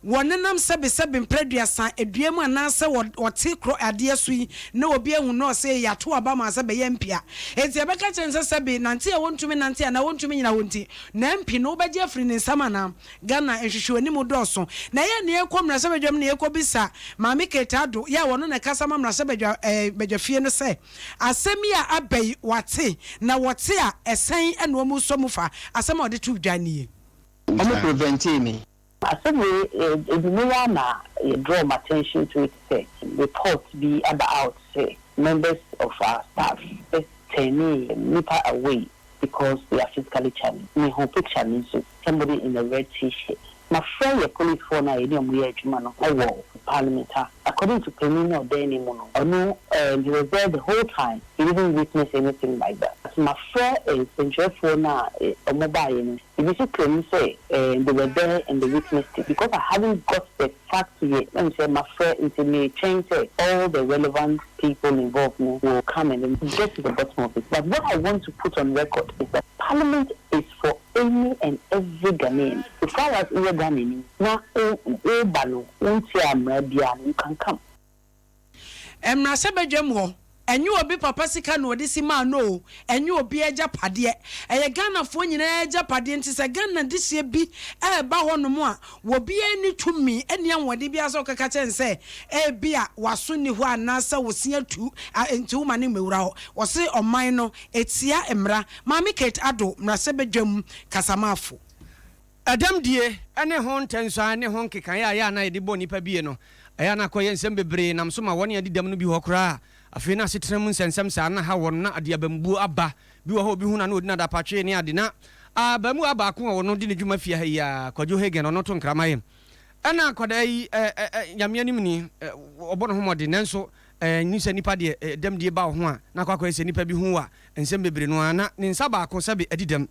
wɔnenam sɛbesɛbe mprɛduasa dua mu anaasɛ wɔte korɔ adeɛ so yi na obi ahu no ɔse yɛato aba ma sɛ bɛyɛ MP a enti yɛbɛka kyerɛ no sɛ sɛbe nante a wɔntumi nante anaa wɔntumi nyina hɔ nti na MP no wobɛgye afiri ne nsam anaa? Ghana nhwehwɛanimu dɔɔso na ɛyɛ nea yɛkɔ mmarahyɛbadwam na yɛkɔbisa Maame Kate Addo yɛ a ɔno na ɛkasa ma mmarahyɛbadwa badwafie no sɛ Asɛm yi a aba yi, wɔate, na wɔte a, ɛsɛn na wɔsɔ mu fa. Asɛm a ɔde too dwa nie. Wɔn preventee me. Asɛm wei anwummerɛ yi ara na yɛ draw m'attention to it sɛ report bi aba out sɛ members of our staff turnee nnipa away because they are physically challenged. Me hu picture no nso, somebody in a red T-shirt. Mafrɛ yɛ police foɔ no a yɛne ɔmo yɛ adwuma no wɔ parliament ha. According to panin no a ɔda anim no, ɔno he was there the whole time, he didn't witness anything like that. But mafrɛ nsɛntwerɛfoɔ no a ɔmo baeɛ no, ebi nso claim sɛ they were there and they witnessed it. Because I haven't got the facts yet, na mesɛ mafrɛ nti metwɛn sɛ all the relevant people involved no will come and then get to the bottom of it. But what I want to put on record is that parliament is for any and every Ghanaian. So far as woyɛ Ghanani na woba no wontiaa mmara biara no, you can come. Mmarahyɛbadwam hɔ, ɛnyɛ obi papa sika na ɔde si maa no o, ɛnyɛ obi agyapadeɛ, ɛyɛ Ghanafoɔ nyinaa agyapadeɛ nti sɛ Ghana dehyeɛ bi reba hɔnom a, obiara nni tumi nni ahoɔden biara sɛ ɔkɛka kyerɛ no sɛ ebia w'aso nni hɔ anaasɛ wo se atu nti woma no mmɛwura hɔ. Wɔse ɔman no ɛtia mmara. Maame Kate Addo, mmarahyɛbadwam kasamafo. Ɛdɛmdie ne ho ntɛnsuan ne ho nkekaeɛ a ɛyɛ a na yɛde bɔ nnipa bie no, ɛyɛ a na akɔyɛ nsɛm bebree nam so ma wɔn a adi dɛm no bi hɔ koraa. Afei na asetena mu nsɛnsɛm saa na ha wɔn na ade abambuo aba. Bi wɔ hɔ a obi hu no a na ɔdi no adapatwee ne ade. Na abaamuwa baako a ɔno di ne dwuma fie ha yi ara, Kwadwo Hagen, ɔno to nkrama yɛ. Ɛna akwadaa yi, ɛ, ɛ, ɛ, Nyame anim ni, ɛ, ɔbɔ ne ho mmɔden, nanso ɛ, nim sɛ nipa deɛ, ɛ, dɛmdie ba wo ho a, na akɔ akɔyɛ sɛ nipa bi hu wo a, nsɛm bebree no ara, na ne nsa baako sɛbe adi dɛm.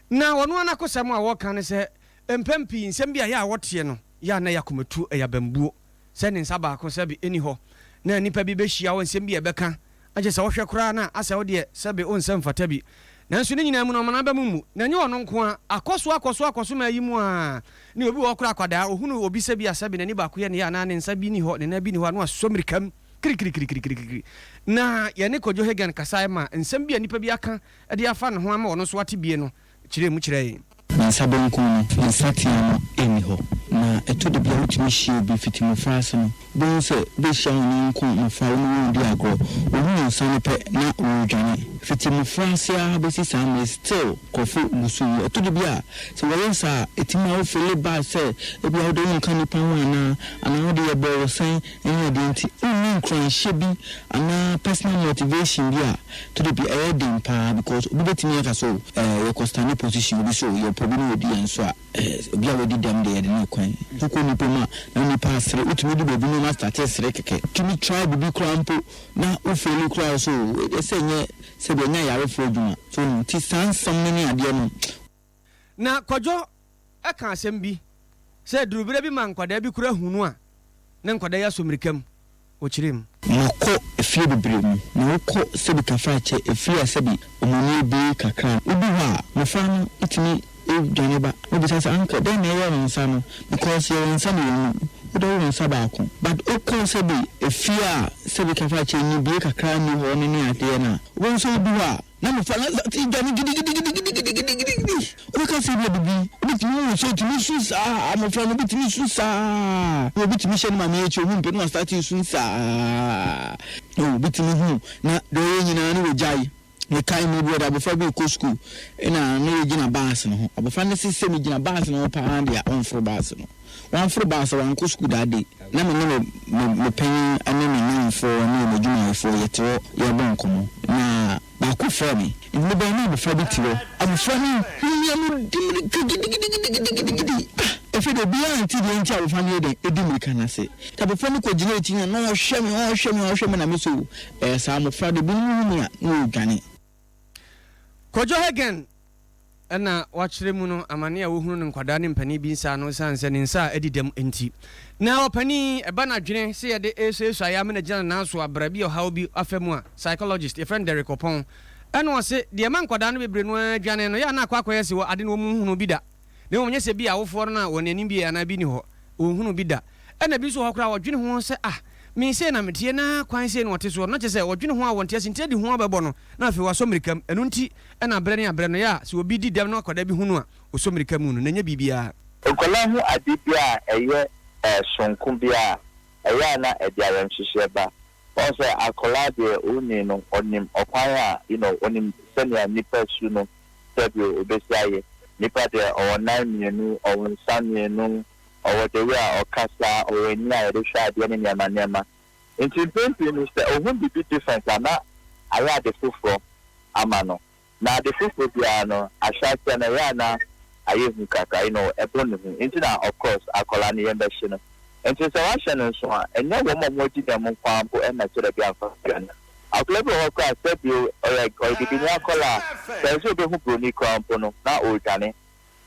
Na ɔno ara n'akosɛm a ɔka ne sɛ, mpɛn pii nsɛm bi a ɛyɛ a wɔteɛ no, yɛ a na ɛyɛ akomatuo, ɛyɛ abambuo. Sɛ ne nsa baako sɛbe ɛnni hɔ, na nnipa bi bɛhyia wɔ nsɛm bi a ɛbɛka, na kyerɛ sɛ wohwɛ koraa no a, asɛ wo deɛ sɛbe wo nsa mfata bi. Nanso ne nyinaa mu no, ɔma n'aba mu mmu. Na ɛnyɛ ɔno nko ara, akɔ so akɔ so akɔ so ma ayi mu ara. Ne obi wɔ hɔ koraa akwadaa, ɔhunu obi sɛ bi a sɛbe n'ani baako yɛ ne ya anaa ne nsa bi nni hɔ, ne nan bi nni hɔ a, na wasɔ mmirika mu kirikirikirikirikiri. Na yɛne Kojo Hagan kasaeɛ ma nsɛm bi a nnipa bi aka de afa ne ho ama ɔno nso ate bie no, kyerɛɛ mu kyerɛɛ yɛn. Me nsa benkum no, me nsateaa no nni hɔ. Na ɛtɔ da bi a wotumi hyia obi fiti mmofraase no, wobɛhu sɛ wobɛhyia wo yɔnko mmofra wo ne wɔn redi agorɔ, wɔhu wo nsa no pɛ na wɔredwane. Fiti mmofraase ara bɛsi saa mmerɛ yi still nkurɔfo gu so wu. Ɛtɔ da bi a sɛ wɔyɛ saa a, ɛtumi ma wo feeli bad sɛ ebia wode wonka nnipa ho anaa, anaa wode yɛbɔɔ wo sɛn ne adeɛ nti wonni nkuranhyɛ bi anaa personal motivation bi a, ɛtɔ da bi a ɛyɛ den paa because obi bɛtumi aka sɛ oh eh, yɛkɔ stande position obi so yɛpɛ obi na wadi yɛn so a eh, obi a wadi dɛm deɛ yɛde no kwan. Wokɔ nnipa mu a na nnipa asere, wotumi du baabi na wɔn astate sere kɛkɛ. Tumi try biribi koraa mpo na wo faili koraa wo sɛ oh wei deɛ sɛ ɛnyɛ sɛdeɛ ɛnyɛ ayarefoɔ adwuma. So wonim nti saa nsɛm no ne adeɛ no. Na Kwadwo ka asɛm bi sɛ duru berɛ bi ma nkwadaa bi kura hu no a, na nkwadaa yi asɔ mmirika mu wɔ kyerɛ mu. Makɔ efie bebree mu, na wokɔ sɛbi kafrakyɛ efie a sɛbi wɔn ani abue kakra no, wodu hɔ a, mmɔfra no tumi dwane ba na wobisa sɛ, Uncle, dɛn na ɛyɛ wo nsa no? Because yɛwɔ nsa mmienu, wode wo nsa baako. But wokɔ sɛbi efie a sɛbi kafrakyɛ nnibue kakra nni hɔ no ne adeɛ no a, wobɛhu sɛ wodu hɔ a, Na mmofra no asate dwane gidigidigidigidigidi. Wobɛka sɛ ebia biribi, obetumi hu sɛ otumi su saa, mmofra no obetumi su saa, na obetumi hyɛ ne maame akyi, ohu mpɛ na wasate su saa. Oh, obetumi hu na deɛ ɔyɛ nyinaa no wagyae. Mekae mmere bi wɔde abofra bi rekɔ sukuu, ɛna na yɛgyina baase no ho. Abofra no se sɛ megyina baase no ho paa deɛ a, ɔmforo baase no. Wamforo baase, wankɔ sukuu that day. Na me ne me me me panyin ne me nnamfoɔ ne yɛn adwumayɛfoɔ yɛte hɔ yɛrebɔ nkɔmmɔ, na baako frɛɛ me. Nti mebɛn na abɔfra bi te hɔ. Abɔfra no hu me a na ɔdi mmirika gidigidigidigidi. Ah! Afei deɛ obiara nte deɛ nti a abɔfra no yɛ dɛn ɛdi mmirika no ase. Nti abɔfra no kɔgyina akyi na na ɔhwɛ me, ɔrehwɛ me, ɔrehwɛ me na me so ɛyɛ saa mmɔfra deɛ binom hu me a na wɔredwane. Kojo Hagen na wakyerɛ mu no amane a wohunu no nkwadaa ne mpanin bi nsa ano esiane sɛ ne nsa a adi dɛm nti. Na ɔpanin yi, ɛba no adwene sɛ yɛde resuasua amena gyina ne nan so a bra bi a ɔhaw bi afa mu a, psychologist, yɛfrɛ no Derek Oppong, ɛna ɔse deɛ ɛma nkwadaa no bebree no ara dwane no yɛ a na akɔ akɔyɛ se wɔ ade no wɔn nhunuu bi da. Na mmom nyɛ sɛ bi a awofoɔ no na wɔn anim bi anaa bi nni hɔ, wɔnhunuu bi da. Ɛna bi nso wɔ hɔ koraa a wɔdwene ho sɛ ah, me sei na meteɛ na kwan sei na wɔte soɔ no, na kyerɛ sɛ wɔdwene ho a wɔnte ase nti adi ho abɛbɔ no na afei wɔasɔ mmirika mu. Ɛno nti na aberɛ ne aberɛ no yɛ a sɛ obi di dɛm na akwadaa bi hu no a, ɔsɔ mmirika mu no, na ɛnyɛ biribiara. Nkwadaa hu ade bi a ɛyɛ soronko bi a, ɛyɛ a na ɛde ayamhyehyeɛ ba. Wahu sɛ akwadaa deɛ ɔnyin no, ɔnim ɔkwan a, you know, ɔnim sɛnea nnipa su no sɛdeɛ ɔbɛsi ayɛ. Nipa deɛ ɔwɔ nan mmienu, ɔwɔ nsa mmienu, ɔwɔ the way a ɔkasa, ɔwɔ ani a yɛde hwɛ adeɛ ne nneɛma nneɛma. Nti mpɛn pii no sɛ ɔhu biribi different a na ayɛ ade foforɔ ama no. Na ade foforɔ biara no ahyɛaseɛ no ɛyɛ a na ayɛ hu kakra, you know, ɛbɔ ne hu. Nti na of course akwadaa no yɛn bɛhye no. Nti sɛ wahyɛ no nso a, ɛnyɛ wɔn a wɔadi dɛm nko ara mpo na ɛtɔ da bi a mfa aduane. Akwadaa bi wɔ hɔ koraa a sɛbio ɔyɛ ɔyɛ bibini akwadaa a, sɛ ɛsɛ sɛ ɔbɛhu buroni koraa mpo no, na ɔredwane.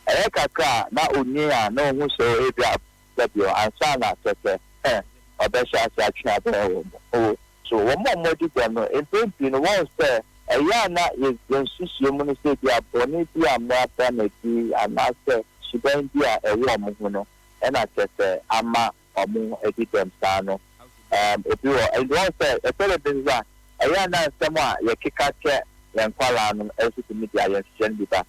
Ɛyɛ kakra a na ɔnyin a na ɔhu sɛ oh ebia sɛbio ansa na kyerɛ sɛ hɛ ɔbɛhyɛ ase atwe abɛn wɔn. Oh, so wɔn a wɔadi dɛm no, mpɛn pii no wɔhu sɛ ɛyɛ a na yɛn nsusuiɛ mu no sɛ ebia bɔne bi a wɔada no adi anaasɛ suban bi a ɛwɔ wɔn ho no na kyerɛ sɛ ama wɔadi dɛm saa no. Um, obi wɔ, nti wɔn sɛ ɛtɔ da bi nso a, ɛyɛ a na nsɛm a yɛkeka kyɛ yɛn nkwadaa no nso tumi de ayamhyehyeɛ no bi ba.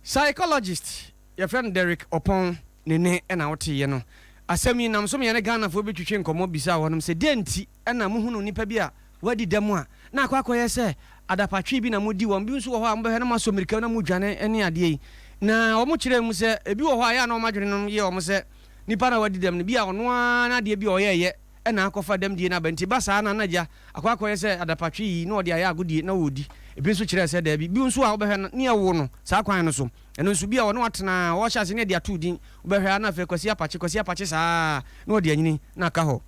Psychologist, yɛfrɛ no Derrick Oppong ne nne na woteeɛ no. Asɛm yi nam so ma yɛne Ghanafoɔ bi twetwe nkɔmmɔ bisaa wɔnom sɛ deɛn nti na mohunu nnipa bi a wɔadi dɛm a na akɔ akɔyɛ sɛ adapatwee bi na modi wɔn, bi nso wɔ hɔ a mobɛhwɛ na moasɔ mmirika na modwane ne adeɛ yi. Na wɔkyerɛɛ mu sɛ ebi wɔ hɔ a ɛyɛ a na wɔn adwene no yɛ wɔn sɛ nipa no a wadi dɛm no bi a ɔno ara n'adeɛ bi a ɔyɛeɛ. na akɔfa dɛmdie no aba nti ba saa na na agya akɔ akɔyɛ sɛ adapatwe yi na ɔde ayɛ agodie na ɔredi. Ebi nso kyerɛɛ sɛ daabi. Bi nso a wobɛhwɛ no ne ɛwo no saa kwan no so. Ɛno nso bi a ɔne wo atena a ɔrehyɛ ase ne ɛde ato wo din wobɛhwɛ ara na afei Kwasi Apakye Kwasi Apakye saa ara na ɔde anyini na aka hɔ.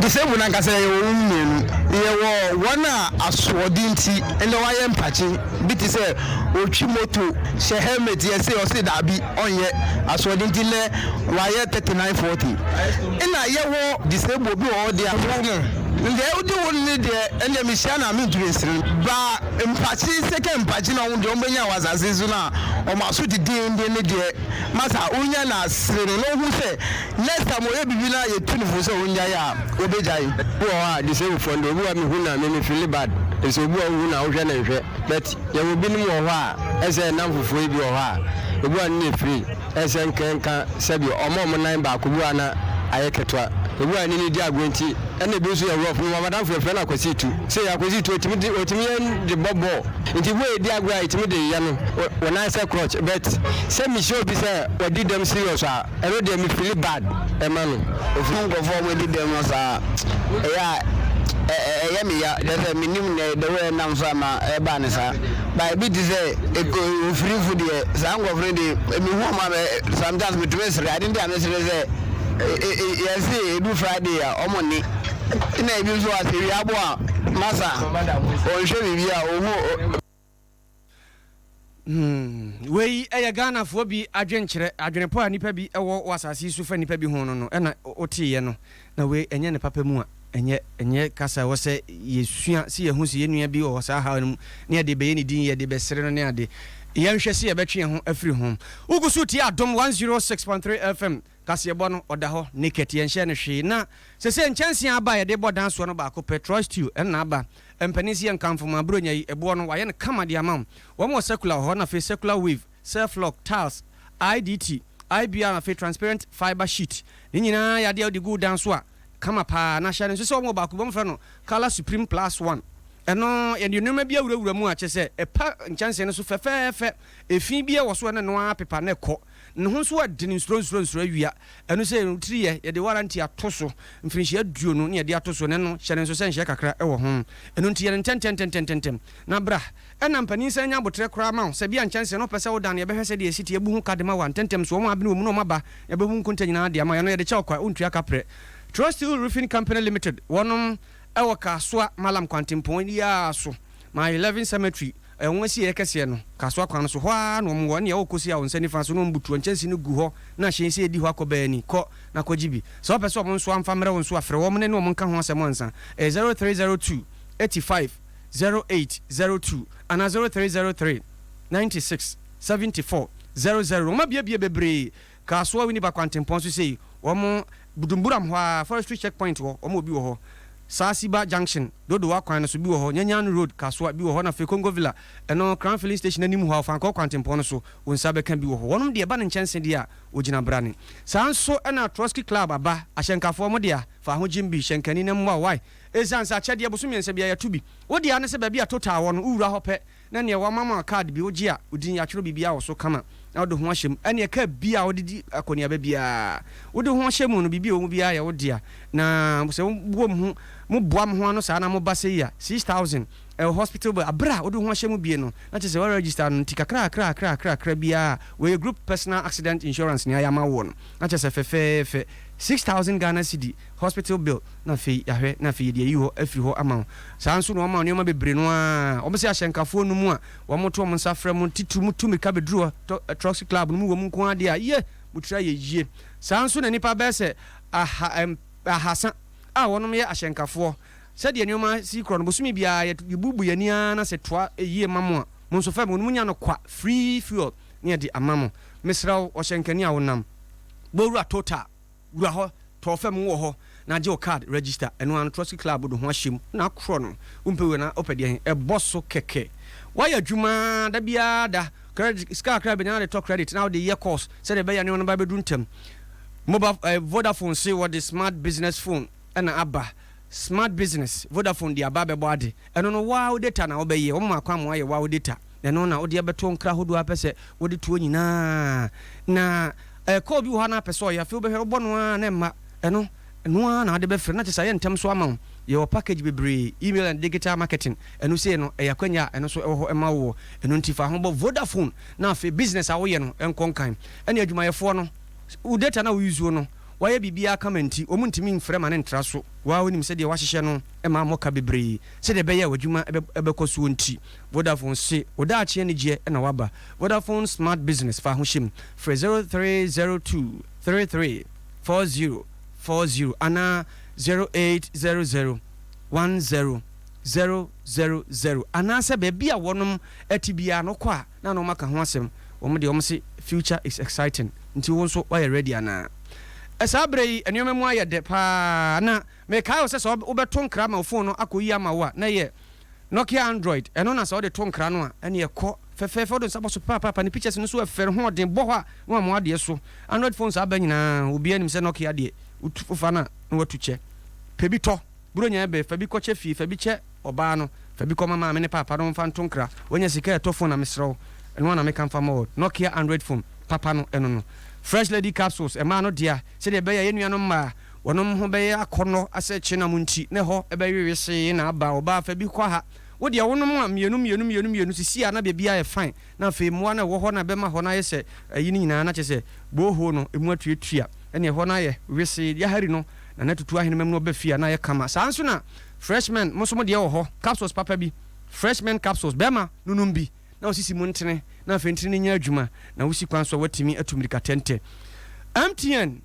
Disabled no ankasa yɛwɔ wɔn mu mmienu. Yɛwɔ wɔn a asoɔden nti ndɛ wɔayɛ mpakye bi te sɛ otwi moto hyɛ helmet yɛse ɔse daabi ɔnyɛ asoɔden nti ndɛ wayɛ 39 40. Nna yɛwɔ disabled bi wɔ hɔ deɛ wo no ndɛ wode wo no deɛ ɛndeɛ mehyia no a mentumi nsere no ba mpakye second mpakye na wɔn deɛ wɔn bɛnya wɔ asase so no a wɔn aso dedenden ne deɛ masa wonya no a sere no na wohu sɛ Next time ɔyɛ biribi na yɛtu no fo sɛ ɔngyae a, ɔbɛgyae. Obi wɔ hɔ a disable foɔ no deɛ obi wɔ hɔ a mehu no a me me feeli bad efisɛ obi wɔ hɔ wohu no a wohwɛ no nhwɛ but yɛwɔ binom wɔ hɔ a ɛsɛ nnam fofoɔ yi bi wɔ hɔ a obi wɔ hɔ a ne yɛ free ɛsɛ nkenka sɛbi ɔmo a ɔmo nan baako bi wɔ hɔ a na ayɛ ketewa obi wɔ hɔ a ne ne di agorɔ nti ɛna ebi nso yɛ rough mewɔ madamfo yɛfrɛ no Akwasi Itu sei Akwasi Itu otumi de otumi yɛn de bɔ bɔɔl nti bi wɔ yɛdi agorɔ a yɛtumi de yɛ no wɔ nan sɛ crutch but sɛ mehyia obi sɛ wadi dɛm serious a Ɛno deɛ me feeli bad ɛma no. Ofunu nkurɔfoɔ a wɔadi dɛm no saa a, ɛyɛ a ɛyɛ me ya. Kyerɛ sɛ mennim nɛ the way ɛnam so a ma ɛbaa no saa. But ebi te sɛ ofirifo deɛ, saa nkurɔfoɔ no deɛ mehu wɔn a mɛ sometimes metumi sere. Ade nti a mesere ne sɛ yɛse ɛdu Friday a wɔn nne. Ɛna ebi nso a sɛ wia bɔ a masa ɔnhwɛ biribi a ɔhu. Hmm, wei yɛ Ghanafoɔ bi adwenkyerɛ, adwenepɔ a nnipa bi wɔ wɔ asase yi so fa nnipa bi ho no no ɛna woteeɛ no. Na wei ɛnyɛ ne papa mu a, ɛnyɛ, ɛnyɛ kasa a ɛwɔ sɛ yɛsua sɛ yɛhu sɛ yɛn nua bi wɔ saa haw no mu na yɛde bɛyɛ ne din, yɛde bɛsere no ne ade. Yɛnhwɛ sɛ yɛbɛtwe yɛn ho afiri ho. Wogu so tie Adom 106.3 FM kaseɛbɔ no, ɔda hɔ naked, yɛnhyɛɛ no hwee. Na sesei nkyɛnsee a aba a yɛde bɔ dan soɔ no baako pɛ, Troy Stew, ɛno na aba. Mpanin se yɛ nkamfo ma Buronya yi ɛboɔ no wayɛ no kama de ama wo. Wɔn wɔ circular wɔ hɔ na afei circular wave, self lock, tiles, IDT, IBR na afei transparent fibre sheet. Ne nyinaa yɛ adeɛ a wode gu wo dan so a kama paa. Na hyɛ no nso sɛ wɔn wɔ baako bi wɔn frɛ no Colour Supreme Plus One. Ɛno yɛde nneɛma bi awurawura mu a kyerɛ sɛ ɛpa nkyɛnsee no so fɛfɛɛfɛ. Efi biara wɔ so a na ɛno ara pepa na ɛkɔ. Ne ho nso ɛdene nsuro nsuro nsuro awia. Ɛno sɛ wo tiri yɛ, yɛde warranty ato so, mfirinhyia aduonu ne yɛde ato so, na ɛno, hyɛ no nso sɛ nhyɛ kakra wɔ ho. Ɛno nti yɛ no ntɛntɛntɛntɛntɛm, na bra. Ɛna mpanin san nya aboterɛ koraa ma wo, sɛ bia nkyɛnse no wopɛ sɛ wodan no, yɛbɛhwɛ sɛdeɛ ɛsi teɛ, bu ho ka de ma wo a, ntɛntɛm so, wɔn a abene wɔ mu na wɔn aba, yɛbɛbu nkonta nyinaa de ama wo, ɛno yɛde kyɛ wo kwa, wontua kaprɛ. Trusteel Roofing Company Limited, wɔnom wɔ Kasoa Mallam kwantempɔn yi ara so. My Eleven Cemetery, ɛyɛ wɔn asieɛ kɛseɛ no, Kasoa kwan no so, hɔ ara na wɔn wɔ, ɛnneɛ wokɔsi a wo nsa nifa so na wɔn butu nkyɛnse no gu hɔ na hyɛn sɛ ɛdi hɔ akɔ baa ni, kɔ na kɔgye bi. Sɛ wopɛ sɛ wɔn nso amfa mmrɛ wo nso a, frɛ wɔn na ne wɔn nka ho asɛm ansa. Ɛyɛ 0302 85 08 02 anaa 0303 96 74 00. Wɔn abuebue bebree Kasoa Winneba kwantempɔn so sei, wɔn Budumburam hɔ ara, Forestry check point hɔ, wɔn wɔ bi wɔ hɔ. Saasiba junction, Dodowa kwan no so, bi wɔ hɔ. Nyanyan road, Kasoa, bi wɔ hɔ. Na afei Congo Villa, ɛno Crown filling station anim hɔ a, Ɔfankɔɔ kwantempɔn no so, wo nsa bɛka bi wɔ hɔ. Wɔnom deɛ ɛba no nkyɛnse deɛ a, wɔgyina brane. Saa nso na Trotsky Club aba, ahyɛnkafoɔ, mo dea, fa ho gyim bi, hyɛnkani na mmoa wo, why? Esiane sɛ akyɛdeɛ bosom mmiɛnsa biara yɛto bi. Wo dea ne sɛ baabi a Total wɔ no, wowura hɔ pɛ, na neɛ wama mo card bi wogye a wo din yɛatwerɛ biribiara wɔ so kama na wode ho ahyɛ mu ɛneɛ car biara a wode di akɔneaba biara wode ho ahyɛ mu no biribi a ɛwɔ mu biara yɛ wo dea na sɛ mobɔ mo ho moboa mo ho ano saa na moba sei a 6000 ɛwɔ hospital bill aberɛ a wode ho ahyɛ mu bie no na kyerɛ sɛ wa register no nti kakra kakra kakra kakra kakra biara wɔyɛ group personal accident insurance nea yɛama woɔ no na kyerɛ sɛ fɛfɛɛfɛ 6000 Ghana cedi hospital bill na afei yɛahwɛ na afei yɛde ayi hɔ afiri hɔ ama wo. Saa nso na wɔma wo nneɛma bebree no ara. Wɔn sɛ ahyɛnkafoɔ no mu a wɔto wɔn nsa frɛ mo titiriw motu mmirika bɛduru hɔ tɔ Troxy Club no mu wɔ mu nko ara deɛ a, ye! Mo tiri ayɛ yie. Saa nso na nnipa bɛyɛ sɛ aha ahasa a wɔnom yɛ ahyɛnkafoɔ. Sɛdeɛ nneɛma si korɔ no, bosome biara yɛbubu yɛn ani ara na sɛ toa yie ma mo a, mo nso fam, wɔnom nya no kwa, free fuel, na yɛde ama mo. Mesrɛ wo, ɔhyɛnkani a wonam, bɔ wura Total. Wura hɔ, tɔɔ fam wɔ hɔ na gye wo card register, ɛno ara no Trotsky Club de ho ahyɛ mu na akorɔ no, wompɛ wei na wopɛ deɛn, ɛbɔ so kɛkɛ. Woayɛ adwuma ara da biara da, credit, sika kakra a bɛnya na de tɔ credit na wode yɛ course sɛdeɛ ɛbɛyɛ a nneɛma no ba bɛduru ntɛm. Mobile, eh, Vodafone se wɔde smart business phone na aba, smart business, Vodafone de aba abɛbɔ ade, ɛno no wo ara wo data na wobɛyɛ, wɔma kwan ma woayɛ wo ara wo data. Na ɛno na wode abɛto nkra ahodoɔ a wopɛ sɛ wode toɔ nyinaa. Na ɛɛ call bi wɔ hɔ a na apɛ sɛ ɔyɛ, afei wobɛhwɛ wobɔ no ara na ɛmma. Ɛno Ɛno ara na wode bɛfrɛ na kyerɛ sɛ ayɛ ntɛm so ama wo. Yɛwɔ package bebree, email and digital marketing, ɛno sei no ɛyɛ akwanya a ɛno nso ɛwɔ hɔ ma woɔ. Ɛno nti fa ho bɔ Vodafone na afei business a woyɛ no nkɔ nkan. Ɛne adwumayɛfoɔ no, wo data no a wo use no, woayɛ biribiara kama nti wɔn ntumi mfrɛ ma no ntra so. Wo ara wonim sɛdeɛ woahyehyɛ no ma mmɔ ka bebree sɛdeɛ ɛbɛyɛ a w'adwuma bɛkɔ soɔ nti. Vodafone se wo daakye anigyeɛ na waba. Vodafone Smart Business fa ho hyɛ mu. Frɛ 0302 33 40 40 anaa 0800 10 000 anaasɛ baabi a wɔnom te biara no wokɔ a na na wɔaka ho asɛm. Wɔn deɛ wɔn se future is exciting nti wo nso woayɛ ready anaa? Saa berɛ yi nneɛma mu ayɛ dɛ paa na mekae wo sɛ sɛ wobɛto nkra ma wo phone no akɔyi ama wo a na ɛyɛ Nokia Android, ɛno na sɛ wode to nkra no a, ɛneɛ ɛkɔ fɛfɛɛfɛ, wode nsa bɔ so papaapa, ne pictures no nso ɛfɛ, ne ho ɔden, bɔ hɔ a na wama w'adeɛ so. Android phones aba nyinaa, obiara nim sɛ Nokia deɛ, wotu wofa no a na watu kyɛ. Pɛ bi tɔ, Buronya ɛbɛ, fa bi kɔkyɛ fie, fa bi kyɛ ɔbaa no, fa bi kɔma maame ne paapa na wɔmfa nto nkra. Wanya sika a ɛtɔ phone a, mesrɛ wo, ɛno ara na meka mfa ma wo, Nokia Android phone papa no, ɛno no. Fresh Lady Capsules, mmaa no dea, sɛdeɛ ɛbɛyɛ a yɛn nuanom mmaa, Wɔnom ho bɛyɛ akɔnnɔ asɛ kyenam nti, na ɛhɔ bɛwe wesee na aba. Ɔbaa fa bi kɔ ha. Wo deɛ wonom a, mmienu mmienu mmienu mmienu sisi a na baabiara yɛ fine. Na afei mmoa no a ɛwɔ hɔ no a ɛbɛma hɔ no ayɛ sɛ ayi no nyinaa na kyerɛ sɛ borehole no ɛmu atuatua. Ɛnneɛ ɛhɔ no ayɛ wesee. Yahari no na na tutu ahenemam no ɔba fie a na ayɛ kama. Saa nso na Freshmen mo nso mo deɛ wɔ hɔ. Capsules papa bi. Freshmen capsules. Bɛrima no nom bi na osisi mu ntene na afei ntene no nyɛ adwuma na wosi kwan so a woatumi atu mmirika tɛntɛ. MTN.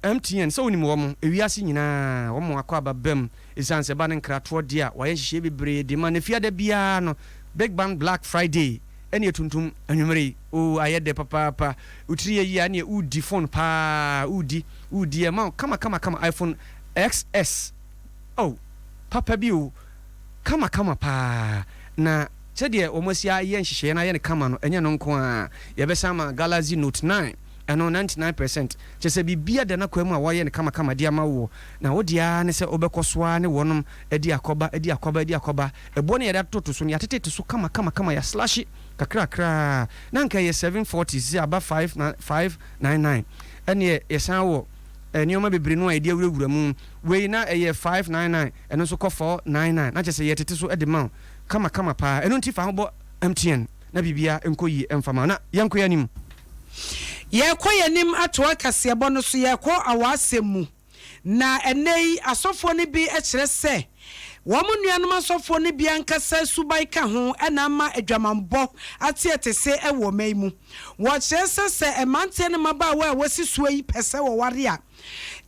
MTN, sɛ wonim wɔn, ewiase nyinaa wɔn akwaaba bam esiane sɛ ɛba ne nkratoɔ deɛ a, wɔayɛ nhyehyɛeɛ bebree de ma no. Fiada biara no, Big Bang Black Friday ɛne atuntum anwummere yi, oo ayɛ dɛ papaapa, wo tiri yɛ yie a ɛneɛ woredi phone paa, woredi, woredi, ɛma wo kama kama kama, iPhone XS, oh, papa bi o, kama kama paa, na sɛdeɛ wɔn asi ayɛ nhyehyɛeɛ no ayɛ no kama no, ɛnyɛ ɛno nko ara, yɛbɛsan ama Galaxy Note 9. Ɛno, 99%, kyerɛ sɛ biribiara da n'akwan mu a wɔayɛ no kamakama de ama woɔ, na wo deɛ ara ne sɛ wobɛkɔ so ara ne wɔnom adi akɔba, adi akɔba, adi akɔba. Ɛboɔ no a yɛde atototo so no, yɛatetete so kamakamakama, yɛaslashe kakrakra. Na anka ɛyɛ 740, seesei aba 599. Ɛnneɛ yɛsan wɔ nneɛma bebree no a yɛde awurawura mu. Wei na ɛyɛ 599, ɛno nso kɔ 499. Na kyerɛ sɛ yɛtete so de ma wo kamakama paa. Ɛno nti fa ho bɔ MTN na biribiara nkɔ yie mfa ma wo. Na yɛnkɔ yɛn anim. Yɛrekɔ yɛn anim atoa kaseɛbɔ no so, yɛrekɔ awaasɛm mu. Na ɛnnɛ yi, asɔfoɔ no bi kyerɛ sɛ wɔn nuanom asɔfoɔ no bi ankasa suban ka ho na ama adwamammɔ ateɛtese wɔ ɔman yi mu. Wɔkyerɛ sɛ sɛ mmeranteɛ ne mmabaawa a wɔasi soɔ yi pɛ sɛ wɔware a,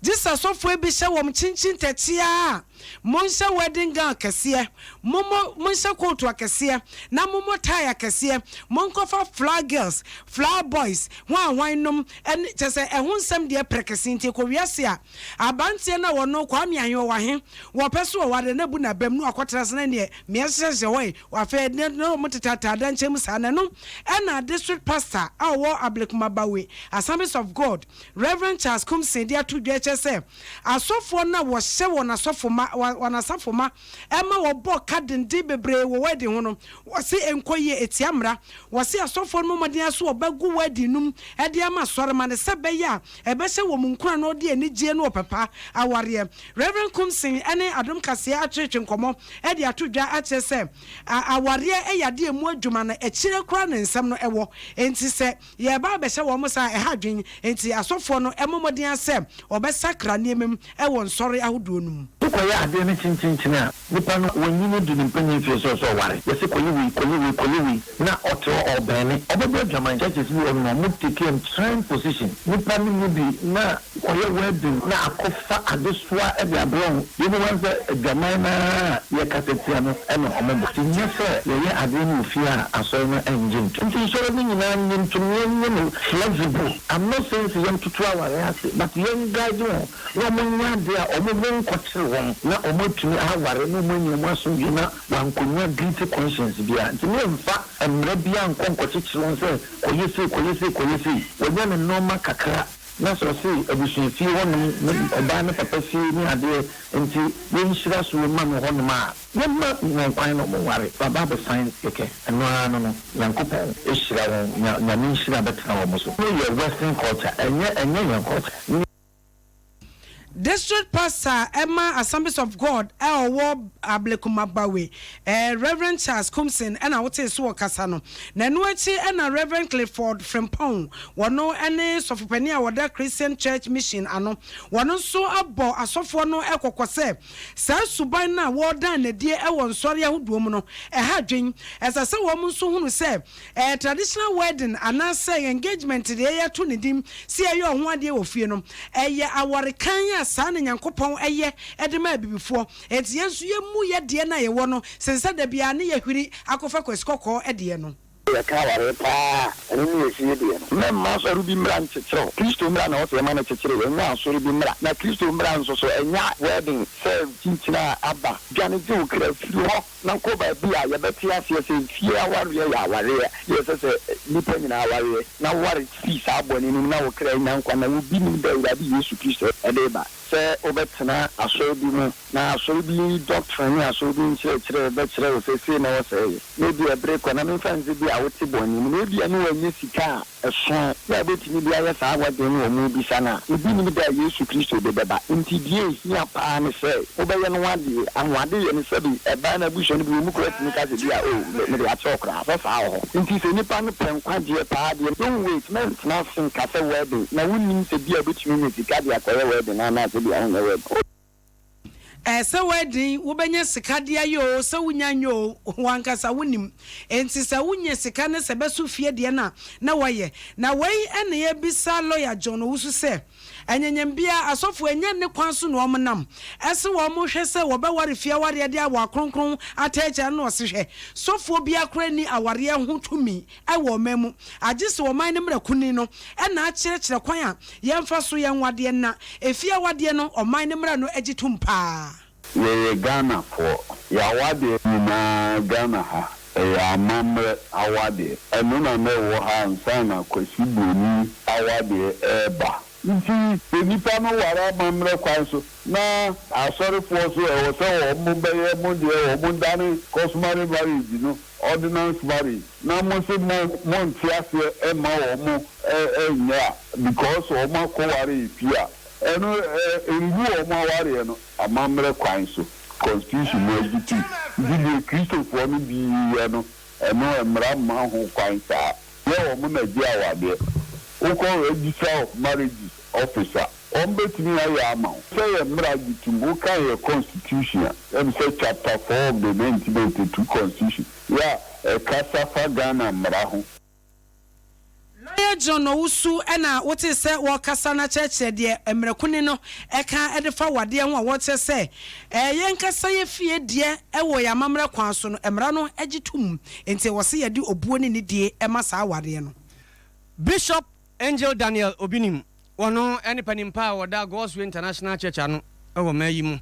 Gye sɛ asɔfoɔ bi hyɛ wɔn kyinkyin tɛkyeaa a, monhyɛ wedding gown akɛseɛ, mommɔ, monhyɛ kootu akɛseɛ, na mommɔ tie akɛseɛ, monkɔfa flower girls, flower boys, hwan hwan nom, ɛne, kyerɛ sɛ, ɛho nsɛm deɛ prɛkɛsee nti ɛkɔ wiase a, abanteɛ no a wɔno, Kwame Aheɔwahe, wɔpɛ so wɔware no, na abu n'abam, na wakɔtena ase, na ɛneɛ, mmea hyehyɛhyehyɛ hɔ ɛ, afei, na, na wɔn tetɛ ataadeɛ nkyɛn mu saa, na ɛno ɛna district pastor a ɔwɔ Ablekuma Bawe Assemblies of God, Rev. Charles Kumsin de ato dwa kyerɛ sɛ asɔfoɔ no a wɔhyɛ wɔn asɔfomma, wɔn asafomma ma wɔbɔ ka denden bebree wɔ wedding ho no, wɔse ɛnkɔ yie, ɛtia mmara. Wɔse asɔfoɔ no mmɔ mmɔden ara sɛ wɔbɛgo wedding no mu de ama asɔremma no sɛ ɛbɛyɛ a ɛbɛhyɛ wɔn nkuran na wɔde anigyeɛ ne ɔpɛ pa awareɛ. Rev. Kumsin ne Adom Kaseɛ atwetwe nkɔmmɔ de ato dwa akyerɛ sɛ awareɛ yɛ adeɛ a ɛmu adwuma no akyire koraa na nsɛm no wɔ, enti sɛ Yɛreba abɛhyɛ wɔn saa a, ɛha adwene. Enti asɔfoɔ no mmɔ mmɔden ara sɛ wɔbɛsakra nneɛma mu wɔ nsɔre ahodoɔ no mu. Wokɔyɛ adeɛ no kyenkyenkyene a, nipa no wanyini du ne mpanyin mfeɛ so ɔsɛ ɔware. Yɛse kɔyɛ wei, kɔyɛ wei, kɔyɛ wei na ɔte hɔ ɔɔbɛne. Ɔbɛbɔ adwaman. Churches bi wɔ hɔ nom a ɔmo take entrenched position. Nipa no mu bi na kɔyɛ wedding na akɔfa adesoa de abrɛ wo. Deɛ wobɛhu ara ne sɛ adwaman no ara a yɛkasa tia no na wɔbɔ. Nti nyɛ sɛ yɛyɛ adeɛ no wɔ fie a asɔre no nnye ntom. Nti nsɔre no nyinaa nnye ntom na yɛnyɛ no flexible. I'm not saying sɛ yɛntoto awareɛ ase but yɛn guide wɔn na wɔnyɛ adeɛ a wɔn ho nkɔkyere wɔn na wɔatumi aware na wɔanya wɔn asomdwoeɛ na wɔankɔnya guilty conscience biara. Nti memfa mmara biara nkɔ nkɔkyekyere wɔn sɛ kɔyɛ sei, kɔyɛ sei, kɔyɛ sei. Wanya ne nnoɔma kakra. Na sɛ ɔse abusuafie hɔnom ne ɔbaa ne papa fie ne adeɛ nti yɛnhyira so mma no hɔnom a, yɛmma wɔn kwan na wɔnware. Waba abɛsan kɛkɛ, ɛno ara no no, Nyankopɔn hyira wɔn, Nya Nyame nhyira bɛtena wɔn so. Wei yɛ western culture, ɛnyɛ ɛnyɛ yɛn culture. District Pastor ma Assemblies of God a ɔwɔ Ablekuma-Gbawe, Rev. Charles Kumson na wotee so ɔkasa no. Na ɛno akyi na Rev. Clifford Frimpong, wɔno ne sɔfopanin a ɔda Christian Church Mission ano, wɔno nso abɔ asɔfoɔ no kɔkɔ sɛ saa suban no a wɔredan no adie wɔ nsɔre ahodoɔ mu no, ɛha adwene. Ɛsɛ sɛ wɔn nso hunu sɛ Ɛyɛ traditional wedding anaasɛ engagement deɛ yɛto ne din sɛ yɛyɛ ɔho adeɛ wɔ fie no, ɛyɛ aware kann a saa na Nyankopɔn yɛ de ma abibifoɔ. Enti yɛn nso yɛmmu yɛ deɛ no a yɛwɔ no sen sɛ da biara ne yɛhwiri akɔfa Kwasi Kɔkɔɔ deɛ no. Yɛka awareɛ paa a, ɛno ne efie deɛ no. Mɛmma asɔre bi mmara nkyekyere wo. Kristo mmara na ɛwɔ sɛ yɛma no kyekyere yɛn, ɛnyɛ asɔre bi mmara. Na Kristo mmara nso so, ɛnyɛ wedding sɛ kyinkyin a aba. Dwane gye wo kra firi hɔ. Na kɔ baabi a yɛbɛte aseɛ sɛ fie awareɛ yɛ awareɛ deɛ ɛsɛ sɛ nnipa nyinaa awareɛ, na ware firi saa bɔne no mu na wo kra nya nkwa, na obi nim da Awurade Yesu Kristo de reba. Sɛ wobɛtena asɔre bi mu, na asɔre bi doctrine ne asɔre bi nkyerɛkyerɛ bɛkyerɛ wo sɛ sei na ɛwɔ sɛ ɛyɛ, na ebia ɛbere kɔ, na memfa nsɛ bi a wote bɔne mu, na ebia ne woannya sika a ɛso na wobɛtumi de ayɛ saa wedding no a wɔrebisa no a, obi nnim da a Yesu Kristo de bɛba. Enti deɛ ɛhia pa ara ne sɛ wobɛyɛ no adeɛ. Ahoadeyɛ no, sɛbe ɛbaa no abusua no bi wɔ mu koraa tumi ka sɛ bi a, oh, mede akyɛ wo koraa, sɛ saa wɔ hɔ. Enti sɛ nipa no pɛ nkwagyeɛ pa ara deɛ, don't wait, mɛntena ase nka sɛ wedding, na wonnim sɛ bi a wobɛtumi anya sika de akɔyɛ wedding no anaasɛ bi a wonyɛ wedding. Ɛɛ sɛ wedding wobɛnya sika de ayɛ oo sɛ wonya nyɛ oo wankasa wonim. Enti sɛ wonya sika ne sɛ bɛso fie deɛ no a na woayɛ. Na wei na yɛbisa lawyer John Owusu sɛ anyanyam biara asɔfoɔ ɛnyɛ ne kwan so na wɔn nam ɛse wɔn hwɛ sɛ wɔbɛware fie awareɛ de awɔ akronkron ataakyire ano na ɔse hwɛ sɔfoɔ biara koraa nni awareɛ ho tumi wɔ ɔman mu, agye sɛ ɔman no mmara kunini no na akyerɛkyerɛ kwan a yɛmfa so yɛ nwadeɛ, na efie awadeɛ no ɔman no mmara no gye tom paa. Yɛyɛ Ghanafoɔ, y'awadeɛ nyinaa Ghana ha ɛyɛ amammerɛ awadeɛ. Ɛno na na ɛwɔ ha ansa na Kwasi Broni awadeɛ ɛreba. Nti sɛ nipa no ware amammerɛ kwan so na asɔrefoɔ nso ɛwɔ sɛ wɔn bɛyɛ mo deɛ wɔn dane customary marriage no ordinance marriage na mo se mo mo nte aseɛ mma wɔn mo nyɛ a because wɔn akɔ ware efie a ɛno ngu wɔn awareɛ no amammerɛ kwan so constitution no agye tum nti deɛ kristofoɔ no bi yɛ no ɛno mmara mma ho kwan saa yɛ wɔn na gye awadeɛ wokɔ registrar of marriages office a Wɔn bɛtumi ayɛ ama wo. Sɛ yɛn mmara gye tom, wo kan yɛ constitution a, ɛm sɛ chapter 4 of the 1992 constitution yɛ a ɛkasa fa Ghana mmara ho. Lawyer John Owusu na wotee sɛ wɔrekasa no akyerɛkyerɛ deɛ mmara kunini no ka de fa wadeɛ ho a wɔkyerɛ sɛ yɛn ankasa yɛ fie deɛ wɔ yɛn amammerɛ kwan so no mmara no gye tom nti ɛwɔ sɛ yɛde obuo ne nidie ma saa awadeɛ no. Bishop Angel Daniel Obinim, Ɔno ne panin pa a ɔda God's Way International Church ano wɔ mmaa yi mu.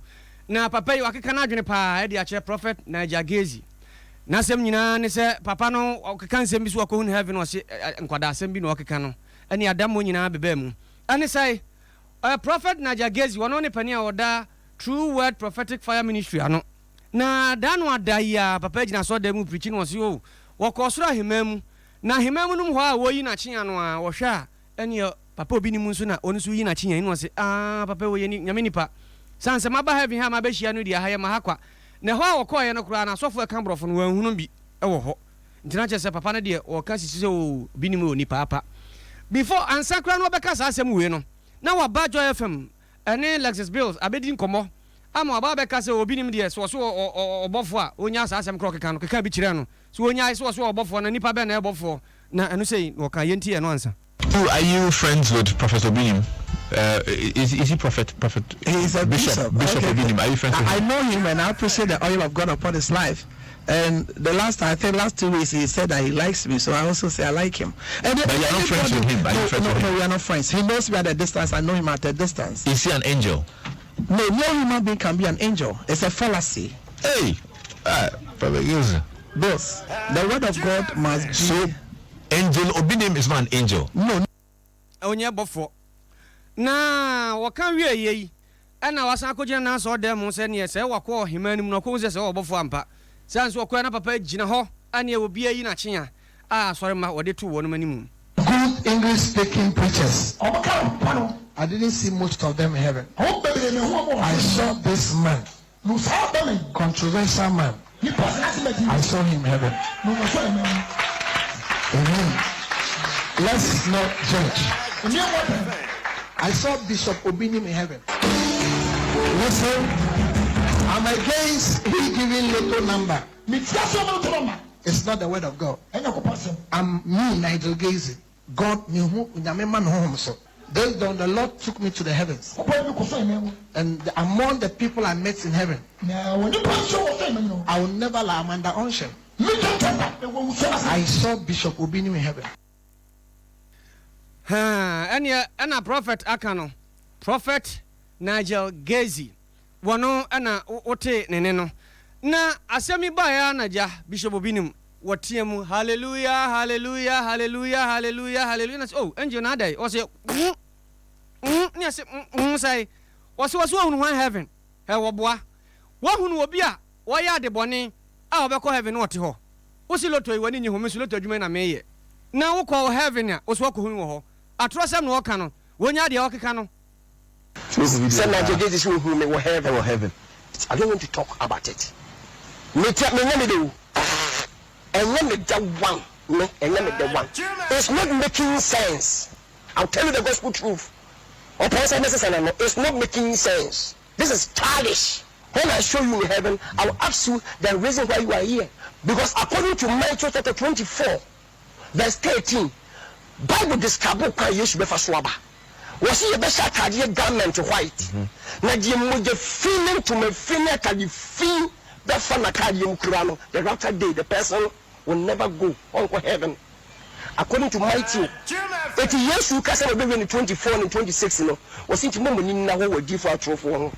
Na papa yi wakeka n'adwene paa de akyerɛ Prophet Nigel Gaisie. N'asɛm nyinaa ne sɛ papa no ɔkeka nsɛm bi so wakɔhunu heaven ɔse nkwadaa asɛm bi na ɔkeka no ɛne adammɔ nyinaa bebaa mu. Ɛne sɛe, Prophet Nigel Gaisie ɔno ne panin a ɔda True Word Prophetic Fire Ministry ano. Na da no ada yi ara papa yi gyina asɔredan mu preachi na ɔse oh wɔkɔɔ soro aheman mu na aheman mu nom hɔ a wɔyi n'akyea no ara wɔhwɛ a ɛneɛ Papa obi nim nso na ɔno nso yi n'akyi yɛn na ɔse aah papa wei yɛ Nyame nipa sane sɛ maba heaven ha a mabɛhyia no deɛ aha yɛ ma ha kwa na ɛhɔ a ɔkɔɔeɛ no koraa no asɔfoɔ ɛka borɔfo no wanhunu bi wɔ hɔ nti na kyerɛ sɛ papa no deɛ ɔka sisi sɛ oo obi nim onipa apa before ansa koraa na ɔbɛka saa asɛm wei no na waba Joy FM ɛne Lexus Bills abɛdi nkɔmmɔ ama waba abɛka sɛ obi nim deɛ sɛ ɔso ɔbɔfoɔ a ɔnyaa saa asɛm korɔ ɔkeka no keka bi kyerɛɛ no sɛ ɔnyae sɛ ɔso ɔbɔfoɔ na nipa bɛn na ɛbɔfoɔ na ɛno sei na ɔka yɛntie ɛno ansa. You are you friends with Prophet Obinim? Uh, is, is he Prophet Prophet? He's a bishop. Bishop, okay. Obinim. Are you friends with I, him? I know him and I appreciate the oil of God upon his life. And the last, I think, last 2 weeks, he said that he likes me, so I also say I like him. And but you are not friends with him. Are no, you friends no, with him? No, we are not friends. He knows me at a distance. I know him at a distance. Is he an angel? No, no human being can be an angel. It's a fallacy. Hey, Prophet Gilson. Boss, the word of God must be. So, Angel Obinim is not an angel. No. Ɔnyɛ bɔfoɔ. Na wɔka wieeɛ yi, ɛna wasan akɔgyina n'asɔɔdan mu sɛ neɛ sɛ wakɔ ɔheman no mu no ɔkɔhu sɛ sɛ ɔwɔ bɔfoɔ ampa. Saa nso ɔkɔɛ na papa gyina hɔ a neɛ obiara yi n'akyea a asɔremma wɔde too wɔnom animu. Good English speaking preachers. Wɔn ka mpa no. I didn't see most of them in heaven. I saw this man. Controversial man. I saw him in heaven. Amen. Let's not judge. I saw Bishop Obinim in heaven. Listen, I'm against he giving little number. It's not the word of God. I'm me, Nigel Gazy. God, me who so. Then the Lord took me to the heavens. And among the people I met in heaven, I will never lie, I'm under unction. I saw Bishop Obinim in heaven. Ɛneɛ ɛna prophet aka no, Prophet Nigel Gaisie, wɔno ɛna wotee ne nne no. Na asɛm yi baeɛ ara na gya Bishop Obinim wɔtea mu Hallelujah, Hallelujah, Hallelujah, Hallelujah, Hallelujah, na sɛ oh angel na adɛn? Ɔse mm mm, ne yɛse mm mm sɛe? Ɔse ɔse wahunu hwan heaven? Hɛ wɔboa. Wahunu obi a ɔyɛ ade bɔne a ɔbɛkɔ heaven na ɔte hɔ. Wose lotto yi w'ani nnye ho, me nso lotto adwuma yi na meyɛ. Na wokɔ wɔ heaven a, wose woakɔhu me wɔ hɔ. Atorɔsɛm na ɔka no, wɔnyaa deɛ ɔkeka no. Sɛ Nigel Gaisie sɛ ohuu me wɔ heaven, I don't want to talk about it. Me tia, menyɛ me dɛ o. Ɛnyɛ me dɛ one, me, ɛnyɛ me dɛ one. It's not making sense. I'll tell you the gospel truth. Ɔpɔn sɛ mɛsesa n'ano. It's not making sense. This is childish. When I show you in heaven, I will ask you the reason why you are here. Because according to Matthew chapter 24, verse 13, Bible describe kwan Yesu bɛfa so aba. Wɔsi yɛbɛhyɛ ataadeɛ garment white. Na deɛ mogya fi ne ntoma fi ne atade fi bɛfa n'ataadeɛ mu kura no, the rapture day, the person will never go, ɔnkɔ heaven. According to Matthew, eti Yesu kasa na ɔbɛwie ne 24 ne 26 no, wɔsi nti mo mo ni nna hɔ wɔ adiifo atorofoɔ ho.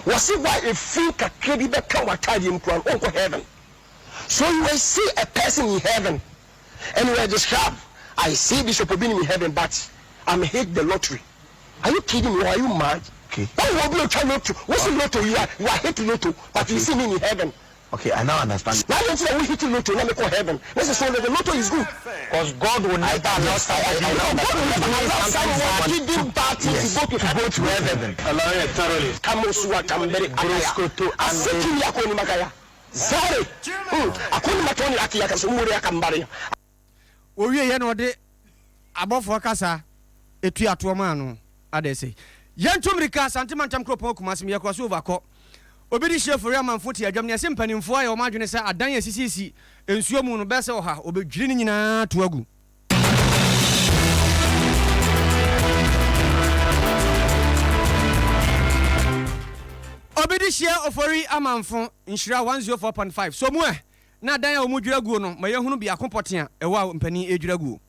Wɔsi hɔ a efi kakra bi bɛka w'ataadeɛ mu kura no, ɔnkɔ heaven. So you will see a person in heaven and you will describe, I see Bishop Obinim in heaven but I'm hate the lottery. Are you kidding me or are you mad? Okay. Why will obi otwa lotto? What's okay. lotto? You are hate lotto, but okay. you see me in heaven. Okay, I now understand. Why don't you we hit lotto na me call heaven? This is so the lotto is good. Because God will never allow somebody. God will never allow someone giving bad things to go to heaven. Go to heaven. Kamosua tambere akaya. Asekiri akoni makaya. Zare. Akoni matoni akiya kasumuri akambare. Ɔwieeɛ na ɔde abɔfoɔ kasa tua toɔ maa no. Adɛn sei? Yɛntu mmirika Asante mantam kuropɔn Kumasi meyɛ cross over kɔ Obi de hyia Fori amanfo te adwam nea ɛse mpanimfoɔ ayɛ wɔn adwene sɛ adan a esisisi nsuo mu no bɛyɛ sɛ ɔha wɔbɛdwiri ne nyinaa ato agu. Obi de hyia Ofori amanfo Nhyira 104.5 so mu ɛ na adan a wɔdwiri aguo no ma yɛhunu biako pɔtee a ɛwɔ a mpanin redwiri aguo.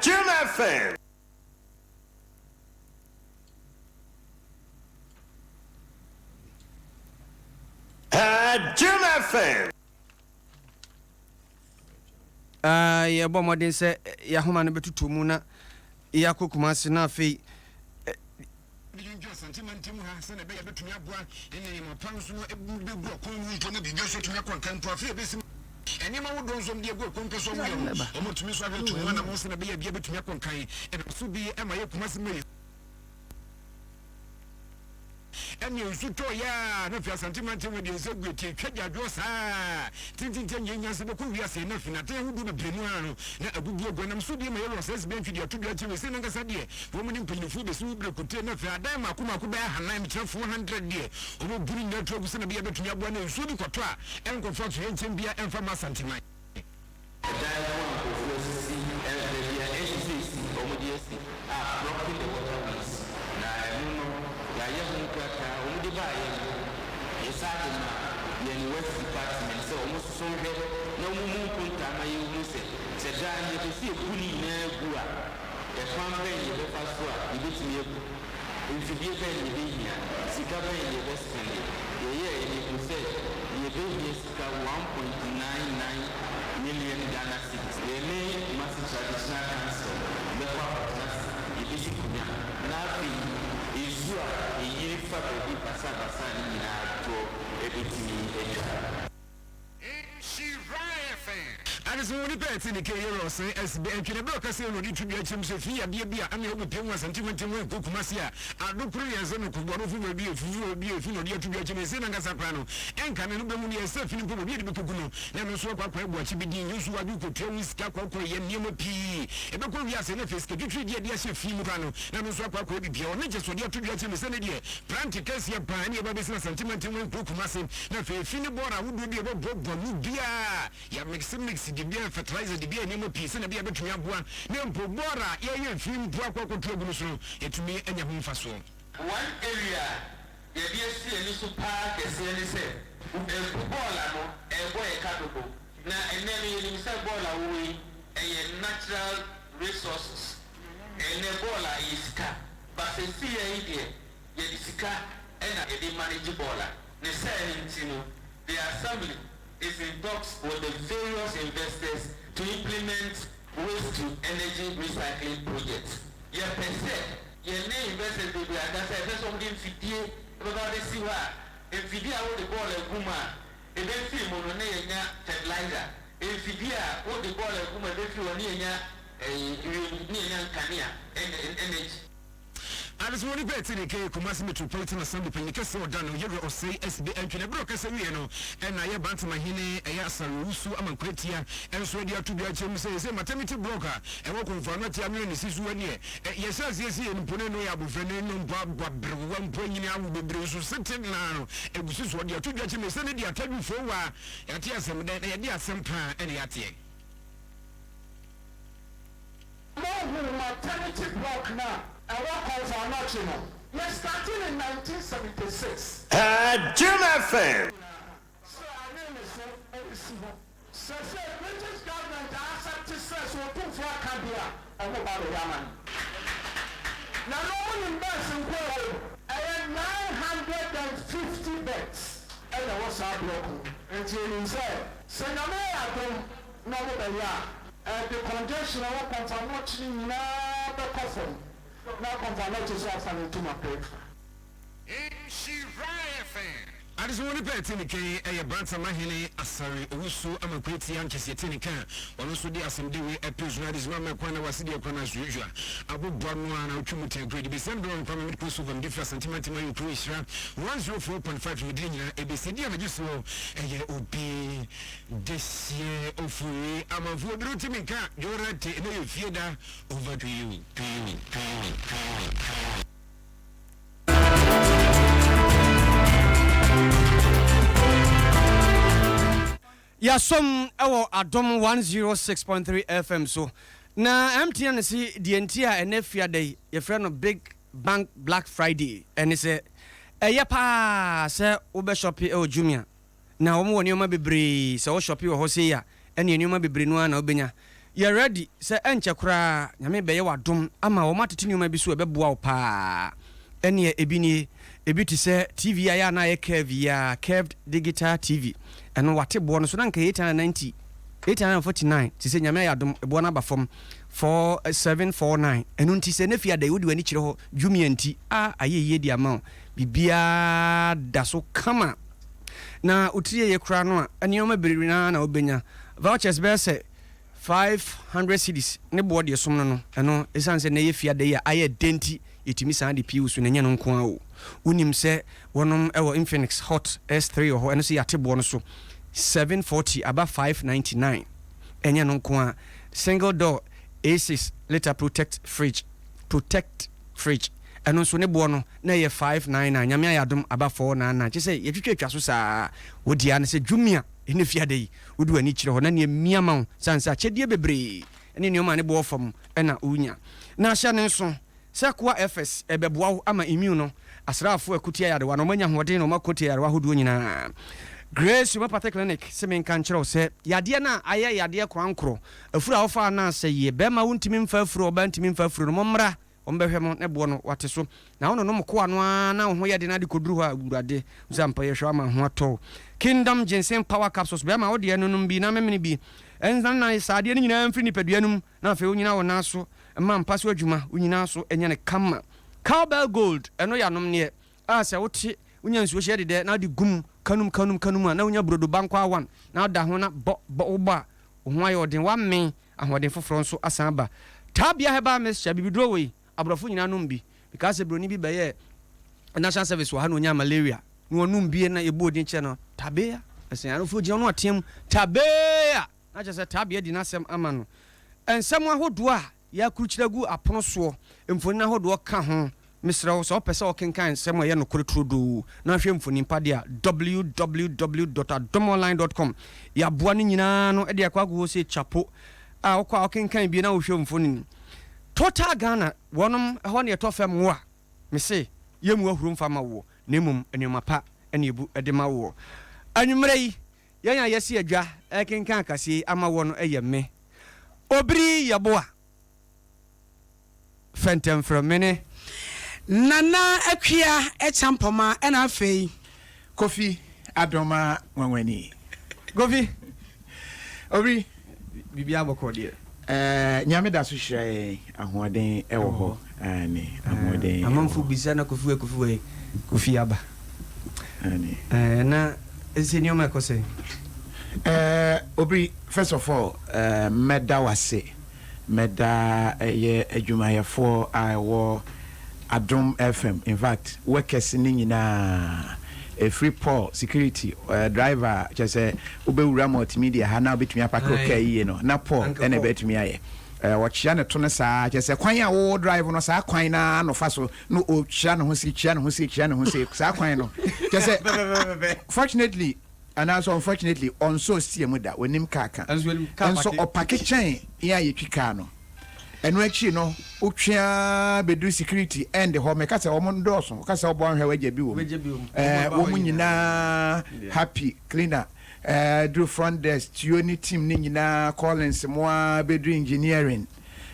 Jim FM. Jim FM. Yɛbɔ mmɔden sɛ yɛahoma no bɛtutu mu na yɛakɔ Kumasi na afei Yɛndwo Asante mantam ha sɛnea ɛbɛyɛ a ɛbɛtumi aboa ne nneɛma pa nso no bɛgu ɔkwan mu mpo na biribi nso atumi akɔ nkan mpo. Afei ɛbɛsi nneɛma ahodoɔ nso wɔde agu ɔkwan pɛ so a wɔyɛ no, wɔatumi nso ahwɛ atu ho anammɔn sɛnea ɛbɛyɛ a biribiara bɛtumi akɔ nkan. Ɛnam so bi ma yɛ Kumasi Maize. Ɛnneɛ nsu tɔeɛ ara na afei Asante mantam ha deɛ nsa gu atie twa gyaadwoɔ saa tintinti ɛnyɛ nyansa bɛkɔ wiase na afei n'atɛn ahodoɔ bebree mu ara no na abubu agu ɛnam so deɛ ma yɛwɔ asase bɛntwi deɛ ato dwa akyire wei sɛ nankasa deɛ wɔn ne mpanyinfoɔ bɛsi wo berɛ kotee na afei adan mmaako mmaako bɛyɛ ahanan mekyerɛ 400 deɛ wɔbɛbu no nyinaa to agu sɛ na bɛyɛ bɛtumi aboa na nsuo bi kɔtɔ a ɛnkɔfa atoyerɛnkyɛm biara ɛmfa mma Asanteman. Ɛdan ho a nkurɔfoɔ asisi, baabi a ɛnsɛ sɛ ɛsi, wɔde asi a blocking the water ways, na ɛno no yɛayɛ ho nkrataa, wɔde baeɛ no yɛsan de maa yɛn Works Department sɛ wɔn nso so nhwɛ na wɔn mmu nkontaa ma yɛnhunu sɛ, sɛ daa no yɛpɛ sɛ yɛbu ne nyinaa gu a, ɛkwan bɛn na yɛbɛfa so a yɛbɛtumi abu. Mfidie bɛn na yɛbɛhia? Sika bɛn na yɛbɛspɛnde? Yɛyɛeɛ no yɛhuu sɛ yɛbɛhia sika 1.99 million Ghana cedis. Yɛne Kumasi Traditional Council bɛkɔ akɔtena ase, yɛbɛsi nkonnwa, na afei nsuo a ɛyiri fa baabi basabasa no nyinaa toɔ bɛtumi atwa. Nhyira FM. Adesoa onipa a ɛte ne kɛn yɛ ɔsɛe asibe antwi na bere a ɔkasa yi na ɔde to dwa kyerɛ mu sɛ fi yadeɛ bi a ɛne ɔgu pie mu Asante mantam mu nkɔ Kumasi a ado koro yɛ sɛ no koboanofo baabi a efufu baabi a efi na ɔde ato dwa kyerɛ mu ɛsɛ nankasa koraa no ɛnka ne no bɛhu deɛ ɛsɛ fi no mpo baabi a de bɛkɔgu no na ɛno nso akɔ akɔyɛ boakye bi din nso wadwo kɔtua wo sika kɔkɔ yɛ nneɛma pii ɛbɛkɔ wiase na afei sika twitwiri deɛ de ahyɛ fi mu koraa no na ɛno nso akɔ akɔyɛ biribiara ɔne kyɛ sɛ ɔde ato dwa kyerɛ mu sɛ ne deɛ prante kɛseɛ paa ɛne ɛba bɛsi Asante mantam mu nkɔ Kumasi na afei efi ne bɔɔla ahodoɔ bi a ɛbɛboaboa mu biara Yɛ mix mix de bi ayɛ fertilizer de bi ayɛ nneɛma pii sɛnea ɛbɛyɛ a ɛbɛtumi aboa na mpo bɔɔl a yɛyɛ mfiri mpo akɔ akɔto agu no so no yɛatumi anya ho mfasoɔ. One area a yɛde asi yɛn ani so paa kɛseɛ ne sɛ mpo bɔɔl ano ɛrebɔ yɛn ka dodo. Na ɛnnɛ no yɛnim sɛ bɔɔl a wowɔ yi ɛyɛ natural resources. Ɛnnɛ bɔɔl a ɛyɛ sika but seesei yi deɛ yɛde sika na yɛde manage bɔɔl a. Ne saa no nti no the assembly is in talks with the various investors to implement waste to energy recycling project. Yɛpɛ sɛ yɛne investors bebree akasa, yɛpɛ sɛ wɔde mfidie bɛba abɛsi hɔ a, mfidie a wode bɔɔla gu mu a, ɛbɛfiri mu no na yɛanya fertilizer, mfidie a wode bɔɔla gu mu a ɛbɛfiri hɔ na yɛanya wiem, na yɛanya nkanea, energy. Adesoa onipa a ɛte ne nka yɛ Kumasi Metropolitan Assembly panyin kɛseɛ a ɔda no Yewura Osei Asibe Antwi na ɛberɛ a ɔkasa wieɛ no ɛna yɛ Bantama hene ɛyɛ Asare Owusu Amankwaa Atia nso de ato dwa akyerɛ mu sɛ ɛsɛ maternity block a ɛwɔ Komfo Anokye Anwene ne si so ɛneɛ yɛhyɛ aseɛ si yɛ no mpo ne no yɛ abofra ne no mpo abɔ aberewa mpo anyini awo bebree nso sete naa no ɛgu si so ɔde ato dwa kyerɛ mu sɛ ne deɛ atadwifoɔ wa yɛate asɛm dɛn na yɛde asɛm paa ɛne yɛateɛ. Mohuu maternity block no a ɛwɔ Komfo Anokye no? Yɛ startee no in 1976. Jim FM. Nyinaa sɛ anwene ne so resi hɔ. Sɛsɛɛ British government a accept sɛ sɛ otumfoɔ aka deɛ a ɔmo ba bɛyɛ ama no. Na na ɔmo nim beds nko a ɛwɔ mu. Ɛyɛ 950 beds ɛna ɛwɔ saa block no mu. Nti yɛnim sɛ sɛ Nyame yɛ adom na ɔmo bɛyɛ a, Ɛde congestion a ɛwɔ Komfo Anokye no nyinaa bɛkɔ fam na Komfo Anokye nso afa ne ntoma pɛ afira. Nhyira FM. Adesoa onipa a ɛte ne ka yi yɛ Bantama hene Asare Owusu Amankwaa Ankyɛse ɛte ne ka a ɔno nso de asɛm dawue apue so na adesima ama kwan na wase deɛ kwan as usual aboboa no ara na ɔtwe mu tɛn kuro de bɛsi mbrɛ ɔnkwa me mede kɔ mede firi Asante mantam ayɛ okuro nhyira 104.5 medini nyinaa ɛbɛsi di a megye soɔ ɛyɛ obi Dehyeɛ ofori amanfoɔ duru ti mi ka dwora te ɛnɛ yɛ fie da over to you to you to you to you to you. Yɛasom wɔ Adom 106.3 FM so. Na MTN se deɛ nti a ɛnɛ fiada yi yɛfrɛ no Big Bank Black Friday ɛne sɛ ɛyɛ paa sɛ wobɛshɔpe wɔ Jumia. Na wɔn wɔ nneɛma bebree, sɛ wo shɔpe wɔ hɔ sei a, ɛneɛ nneɛma bebree no ara na wobɛnya. Yɛ ready sɛ ɛnkyɛ koraa Nyame bɛyɛ wo adom ama wɔn atete nneɛma bi so a ɛbɛboa wo paa. Ɛneɛ ebi nie, ebi te sɛ TV a ɛyɛ a na ayɛ curve yi ara, curved digital TV, ɛno wate boɔ no so na anka ɛyɛ 890, 849, te sɛ Nyame ayɛ adom boɔ no aba fam, 4749, ɛno nti sɛ Nephi ada yi wode w'ani kyerɛ hɔ, Jumia nti, ah ayɛ yie de ama wo, biribiara da so kama. Na wo tiri yɛ koraa no a, nneɛma bebree no ara na wobɛnya. Vouchers bɛyɛ sɛ 500 cedis ne boɔ deɛ som no no, ɛno ɛsiane sɛ nnɛ yɛ fie ada yi a ayɛ dɛ nti yɛtumi san de pii wo so na ɛnyɛ no nko ara o. Wonim sɛ wɔnom wɔ Infinix Hot S3 wɔ hɔ, ɛno nso yɛate boɔ no so 740 aba 599. Ɛnyɛ no nko ara, single door A6 litre protect fridge, protect fridge, ɛno nso ne boɔ no na ɛyɛ 599 Nyame ayɛ adom aba 499 kyerɛ sɛ yɛtwitwa atwa so saa wo dea ne sɛ Jumia ɛne fiada yi wode w'ani kyerɛ hɔ na nea mia ma wo sane sɛ akyɛdeɛ bebree ne nneɛma a ne boɔ fam na wonya na hyɛ ne nso sɛ Koa FS ɛbɛboa wo ama immune no asraafoɔ a ɛko tia yarewa no wɔanya ahoɔden na wɔako tia yarewa ahodoɔ nyinaa Grace Homeopathy Clinic se menka nkyerɛ wo sɛ yadeɛ no a ayɛ yadeɛ korankorɔ afuro a wofaa no asɛeɛ bɛrima wontumi mfa afuro ɔbaa ntumi mfa afuro no mommra Wɔbɛhwɛ mo, ne boɔ no, wɔate so. Na wononom koa no ara na wo ho yɛ den ara de kɔduru hɔ a, Awurade, wo sɛ ampa yɛhwɛ wo ama ho atɔ wo. Kingdom Ginseng Power Capsules, bɛrima wo deɛ nonom bi na memene bi. Ɛnna saa adeɛ no nyinaa mfiri nipadua no mu na afei wonyina wo nan so ma mpa so adwuma, wo nyinaa so nyɛ no kama. Cowbell Gold, ɛno yɛ anomneɛ a sɛ wote, wonya nsuo hyɛ dedɛ na wode gu mu kanum kanum kanum a na wonya burodo bankwaa one na woda ho na bɔ bɔ wobɔ a. Wo ho ayɛ ɔden, woamen, ahoɔden foforɔ nso asan aba. Tabia Herbal Mixture, abibiduro wei, aborɔfo nyinaa nom bi. Mekaa sɛ buroni bi bɛyɛɛ national service wɔ ha na ɔnyaa malaria na ɔnom bie na yɛbɔɔ din kyerɛ no, Tabea. Ɛsɛ arofoɔ gyina no ateam, Tabea! Na kyerɛ sɛ Tabea di n'asɛm ama no. Nsɛm ahodoɔ a Yɛakrukyire agu apono soɔ, mfonin ahodoɔ ka ho. Mesrɛ wo, sɛ wopɛ sɛ wokenkan nsɛm a ɛyɛ nokorɛ turodoo na ahwɛ mfonin pa deɛ a, www dot adomonline dot com. Yɛaboa ne nyinaa ano de akɔ akɔ hɔ sei kyapo a wokɔ a wokenkan bie na wohwɛ mfonin. Total Ghana, wɔnom ɛhɔ na yɛtɔ fam wo a, mese yɛmmu ahuro mfa mma woɔ, na mmom nnoɔma pa na yɛbu de ma woɔ. Anwummerɛ yi, Yɛn a yɛasi adwa rekenkan akasie yi ama woɔ no yɛ me, Obiri Yeboah Fɛntɛmfrɛ, me ne. Nana Akua Acheampoma ɛna afei. Kofi Adomah Nwanwani. Kofi. Obiri. Biribiara bɔkɔɔ deɛ. Ɛɛ Nyame da so hyira yɛn, ahoɔden wɔ hɔ. Aane, ahoɔden wɔ hɔ. Amanfo bisa na Kofi wei Kofi wei, Kofi aba. Aane. Ɛɛ na ɛsɛ nneɛma ɛkɔ sɛn? Ɛɛ Obiri, first of all, ɛɛ mɛda wo ase. Mɛda ɛyɛ adwumayɛfoɔ a ɛwɔ Adom FM, in fact workers no nyinaa, ɛfiri Paul, security, driver a kyerɛ sɛ wobɛwura multimedia ha na wobɛtumi apake wo car yie no, na Paul na ɛbɛtumi ayɛ. Ɔkyea ne to no saa, kyerɛ sɛ kwan a wo drive no saa kwan no ara na ɔfa so na ɔkyea ne ho sei, kyea ne ho sei, kyea ne ho sei, saa kwan no. Kyerɛ sɛ fortunately anaasɛ unfortunately ɔnsɔɔ steer mu da, ɔnnim car ka, nso ɔpake kyɛn yɛn a yɛtwi car no. Ɛno akyiri no, wotwe ara bɛduru security end hɔ, meka sɛ wɔn dɔɔso, woka sɛ wobɔ nhwɛ wagya bi wɔ mu. Ɛɛ, wɔn nyinaa happy, cleaner, ɛɛ, duru front desk, tuo ne team no nyinaa, Collins mo ara bɛduru engineering,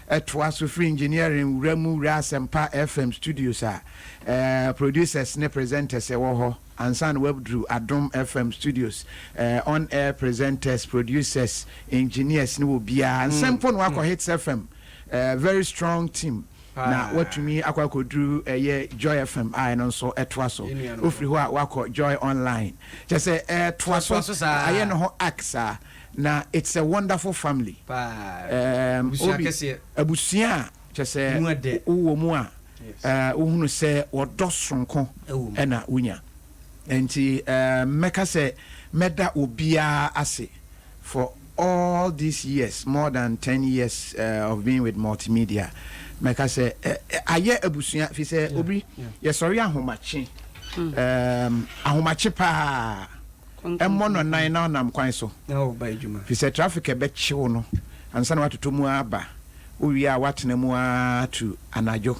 ɛtoa so firi engineering wura mu wura Asɛmpa FM studios a, ɛɛ, producers ne presenters wɔ hɔ ansa na waduru Adom FM studios, ɛɛ, on air presenters, producers, engineers ne obiara nsɛ mpo na wakɔ Hits FM eh, very strong team na watumi akɔ akɔduru ɛyɛ Joy FM a ɛno nso ɛtoa so wofiri hɔ a wakɔ Joy Online kyɛ sɛ ɛtoa so ayɛ ne ho ak saa na it's a wonderful family um, obi abusua a kyɛ sɛ wowɔ mu a wohunu sɛ wɔdɔ soronko ɛna wonya nti mɛka sɛ mɛda obiara ase For all these years, more than ten years of being with multimedia, mɛka sɛ ayɛ abusua fi sɛ obi yɛsɔre ahomakye, ahomakye paa, ɛmmɔ no nan na ɔnam kwan so, fi sɛ traffic ɛbɛkyew no ansa na watotɔ mu aba, wowie a watena mu ara to anadwo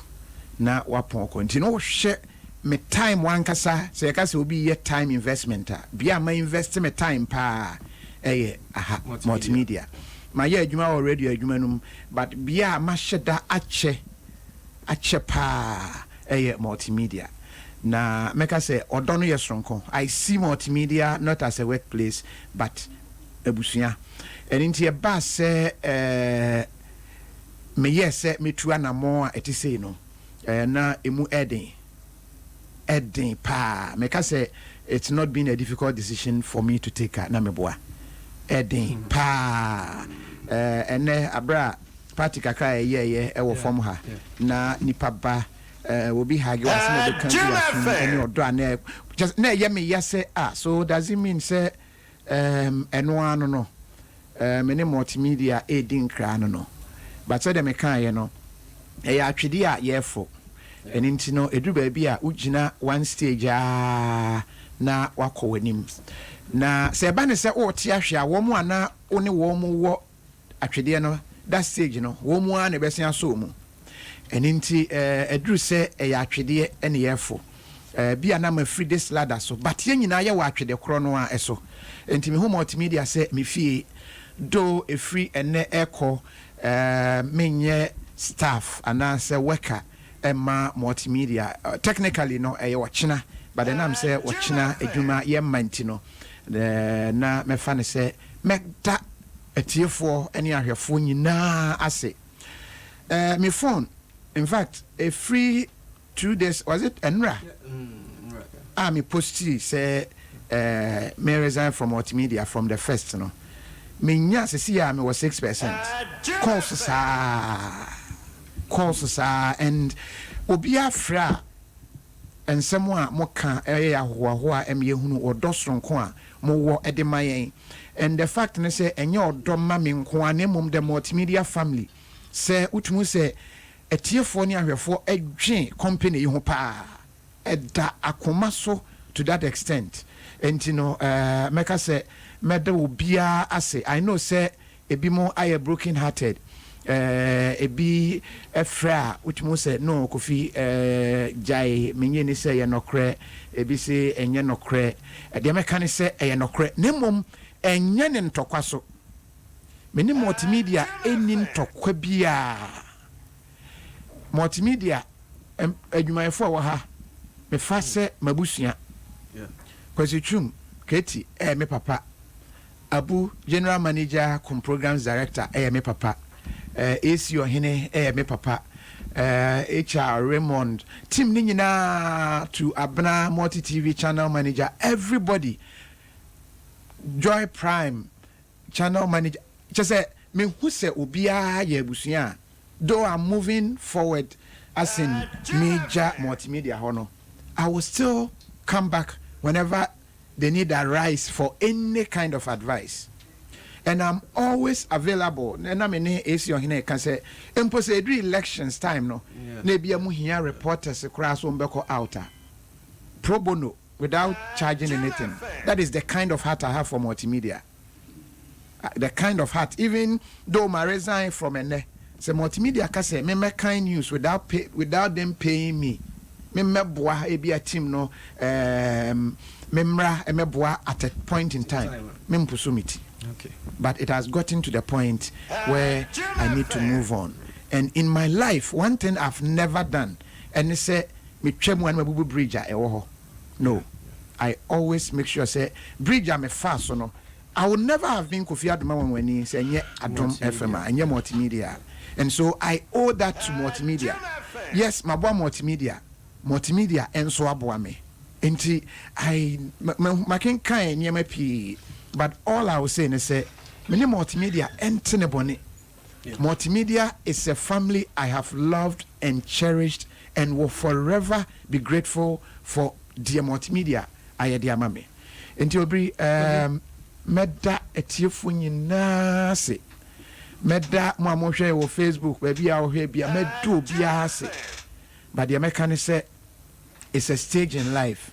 na wapɔn kɔ, nti no wohwɛ Me time ankasa, sɛ yɛka sɛ obi reyɛ time investment a, bea a ma invest me time paa yɛ aha, Multimedia. Mayɛ adwuma wɔ radio adwuma no mu, but bea a mahyɛ da akyɛ akyɛ paa yɛ Multimedia. Na mɛka sɛ ɔdɔ no yɛ soronko. I see Multimedia not as a work place but abusua. Ɛno nti ɛbaa sɛ meyɛɛ sɛ mɛtu anammɔn a ɛte sei no, Eh, na emu ɛden. Ɛden paa. Meka sɛ it's not been a difficult decision for me to take a, na meboa. Ɛden paa. Eh, ɛnnɛ, aberɛ a party kakra a yɛyɛeɛ ɛwɔ fam ha, na nipa ba, eh, obi hage wo asɛm a ɔbɛka gu w'aso mu ɛne ɔdɔ a na ɛ, kyerɛ sɛ, na ɛyɛ me ya sɛ, ah, so does it mean sɛ Erm ɛno ara no no eh, me ne multimedia redi nkra no no. But sɛdeɛ mekaeɛ no, ɛyɛ atwedeɛ a yɛrefo. Ɛno nti no, ɛduru baabi a wogyina one stage ara na woakɔ w'anim. Na sɛ ɛba no sɛ worete ahwe a, wɔn a na wo ne wɔn wɔ atwedeɛ no that stage no wɔn mu ara na ɛbɛsen asɔ mu. Ɛno nti aduru sɛ ɛyɛ atwedeɛ na yɛrefo. Bi a na mafiri this ladder so but yɛn nyinaa yɛwɔ atwede korɔ no ara so. Nti mehu multimedia sɛ me fie though ɛfiri ɛnnɛ rekɔ menyɛ staff anaasɛ worker mma multimedia. Technically no ɛyɛ ɔkyena but ɛnam sɛ ɔkyena adwuma yɛmma nti no na mɛfa no sɛ mɛda atiefoɔ ne ahwɛfoɔ nyinaa ase. Eh, me phone, in fact, ɛfiri 2 days, was it ɛnora a me postii sɛ eh, me resign from multimedia from the first no. Menya sesei a mewɔ 6% calls saa calls saa and obiara frɛ a nsɛm a moka yɛ ahohoahoa ɛma yɛhunu ɔdɔ soronko a mowɔ de ma yɛn and the fact ne sɛ ɛnyɛ ɔdɔ ma me nko ara na mmom the multimedia family sɛ wotumi hu sɛ atiefoɔ ne ahwɛfoɔ dwen company yi ho paa. Ɛda akoma so to that extent nti no mɛka sɛ mɛda obiara ase. I know sɛ ebinom ayɛ broken hearted, ebi frɛ a wotumi hu sɛ no Kofi gyae mennye nni sɛ ɛyɛ nɔkorɛ, ebi se ɛnyɛ nɔkorɛ. Deɛ mɛka ne sɛ ɛyɛ nɔkorɛ na mmom ɛnyɛ ne ntɔkwa so. Me ne multimedia nni ntɔkwa biara. Multimedia adwumayɛfo a ɛwɔ ha, mefa sɛ m'abusua. Kwasi Twum, Katie, yɛ me papa. Abu, General Manager cum Programs Director, yɛ me papa. AC Ɔhene yɛ me papa. HR Raymond, team no nyinaa to Abena, Multi TV Channel Manager, everybody, Joy Prime, Channel manager kyerɛ sɛ mehu sɛ obiara yɛ abusua a though I'm moving forward asen megya multimedia hɔ no I will still come back whenever the need arise for any kind of advice and I'm always available na me ne AC Ɔhene reka sɛ mpo sɛ ɛduru elections time no na ebia mo hia reporters koraa so wɔbɛkɔ out a pro bono without charging anything that is the kind of heart I have for multimedia the kind of heart even though ma resign from ɛnɛ sɛ multimedia ka sɛ me mɛkan news without pay without them paying me me mmɛboa ebi a team no um, me mmra mmɛboa at a point in time me mposo me ti but it has gotten to the point where I need to move on and in my life one thing I've never done ɛne sɛ metwa mu a na mabubu bridge a ɛwɔ hɔ no I always make sure sɛ bridge a mefaa so no I would never have been Kofi Adoma Nwanwani sɛ ɛnyɛ Adom FM a ɛnyɛ Multimedia a and so I owe that to Multimedia yes maboa Multimedia Multimedia nso aboa me nti I makenkan nneɛma pii but all I will say ne sɛ me ne Multimedia ɛnte ne bɔne Multimedia is a family I have loved and cherished and will forever be grateful for deɛ Multimedia ayɛ de ama me. Nti Obiri, ehm, mɛda atiefoɔ nyinaa ase. Mɛda mo a mohwɛ yɛn wɔ Facebook, baabi a wohwɛ bia, mɛda obiara ase. But deɛ mɛka ne sɛ, it's a stage in life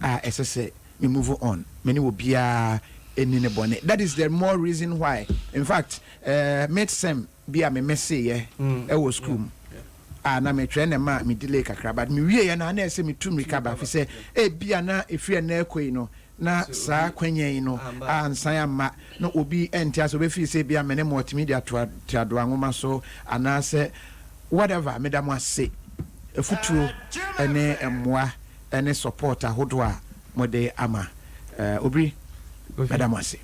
a ɛsɛ sɛ me move on me ne obiara ɛni ne bɔne that is the more reason why in fact eh, mid sem bi a me meseyɛ ɛwɔ school mu a na metwerɛ na ɛma me delay kakra but me wieɛ no a na ɛsɛ metu mmirika ba fi sɛ ebia na ɛfiri ɛnɛ ɛkɔ yi no na saa kwanya yi no ansan amma na obi ɛnte ase obɛfiri sɛ ebia me ne multimedia toadoa nwoma so anaasɛ whatever meda mo ase afutuo ne mmoa ne support ahodoɔ a mode ama Obiri meda mo ase.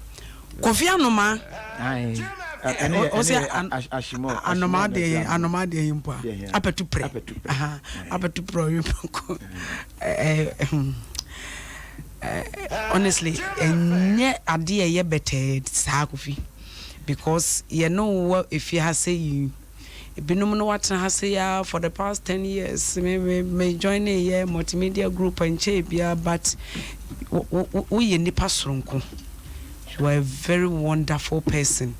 Kofi Anoma. Ɔsɛ anoma deɛ anoma deɛ yi mpo a apɛtu prɛ apɛtu prɛ ɔyɛ mpo honestly ɛnyɛ adeɛ ɛyɛ bɛtɛɛ saa Kofi because yɛne wo wɔ efie ha sɛ yi. Ebinom no wɔatena ha sei ara for the past ten years. Me me me joinee yɛ multimedia group nkyɛɛ biara but wo wo woyɛ nipa soronko. You are a very wonderful person.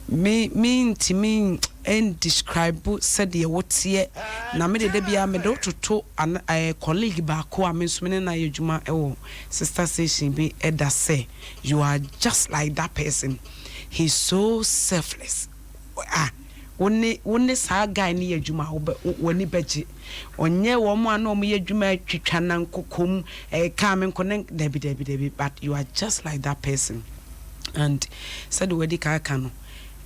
Me me ntumi n describe sɛdeɛ woteɛ na me de da biara mede wo toto an ɛɛ colleague baako a me nso me ne no ayɛ adwuma wɔ sister station bi da sɛ you are just like that person. He is so selfless. Ah wo ne wo ne saa guy no yɛ adwuma a wobɛ w'ani bɛgye. Ɔnyɛ wɔn a na wɔyɛ adwuma twitwa na nkokom ɛka me nko ne dabi dabi dabi but you are just like that person and sɛdeɛ wadi kan aka no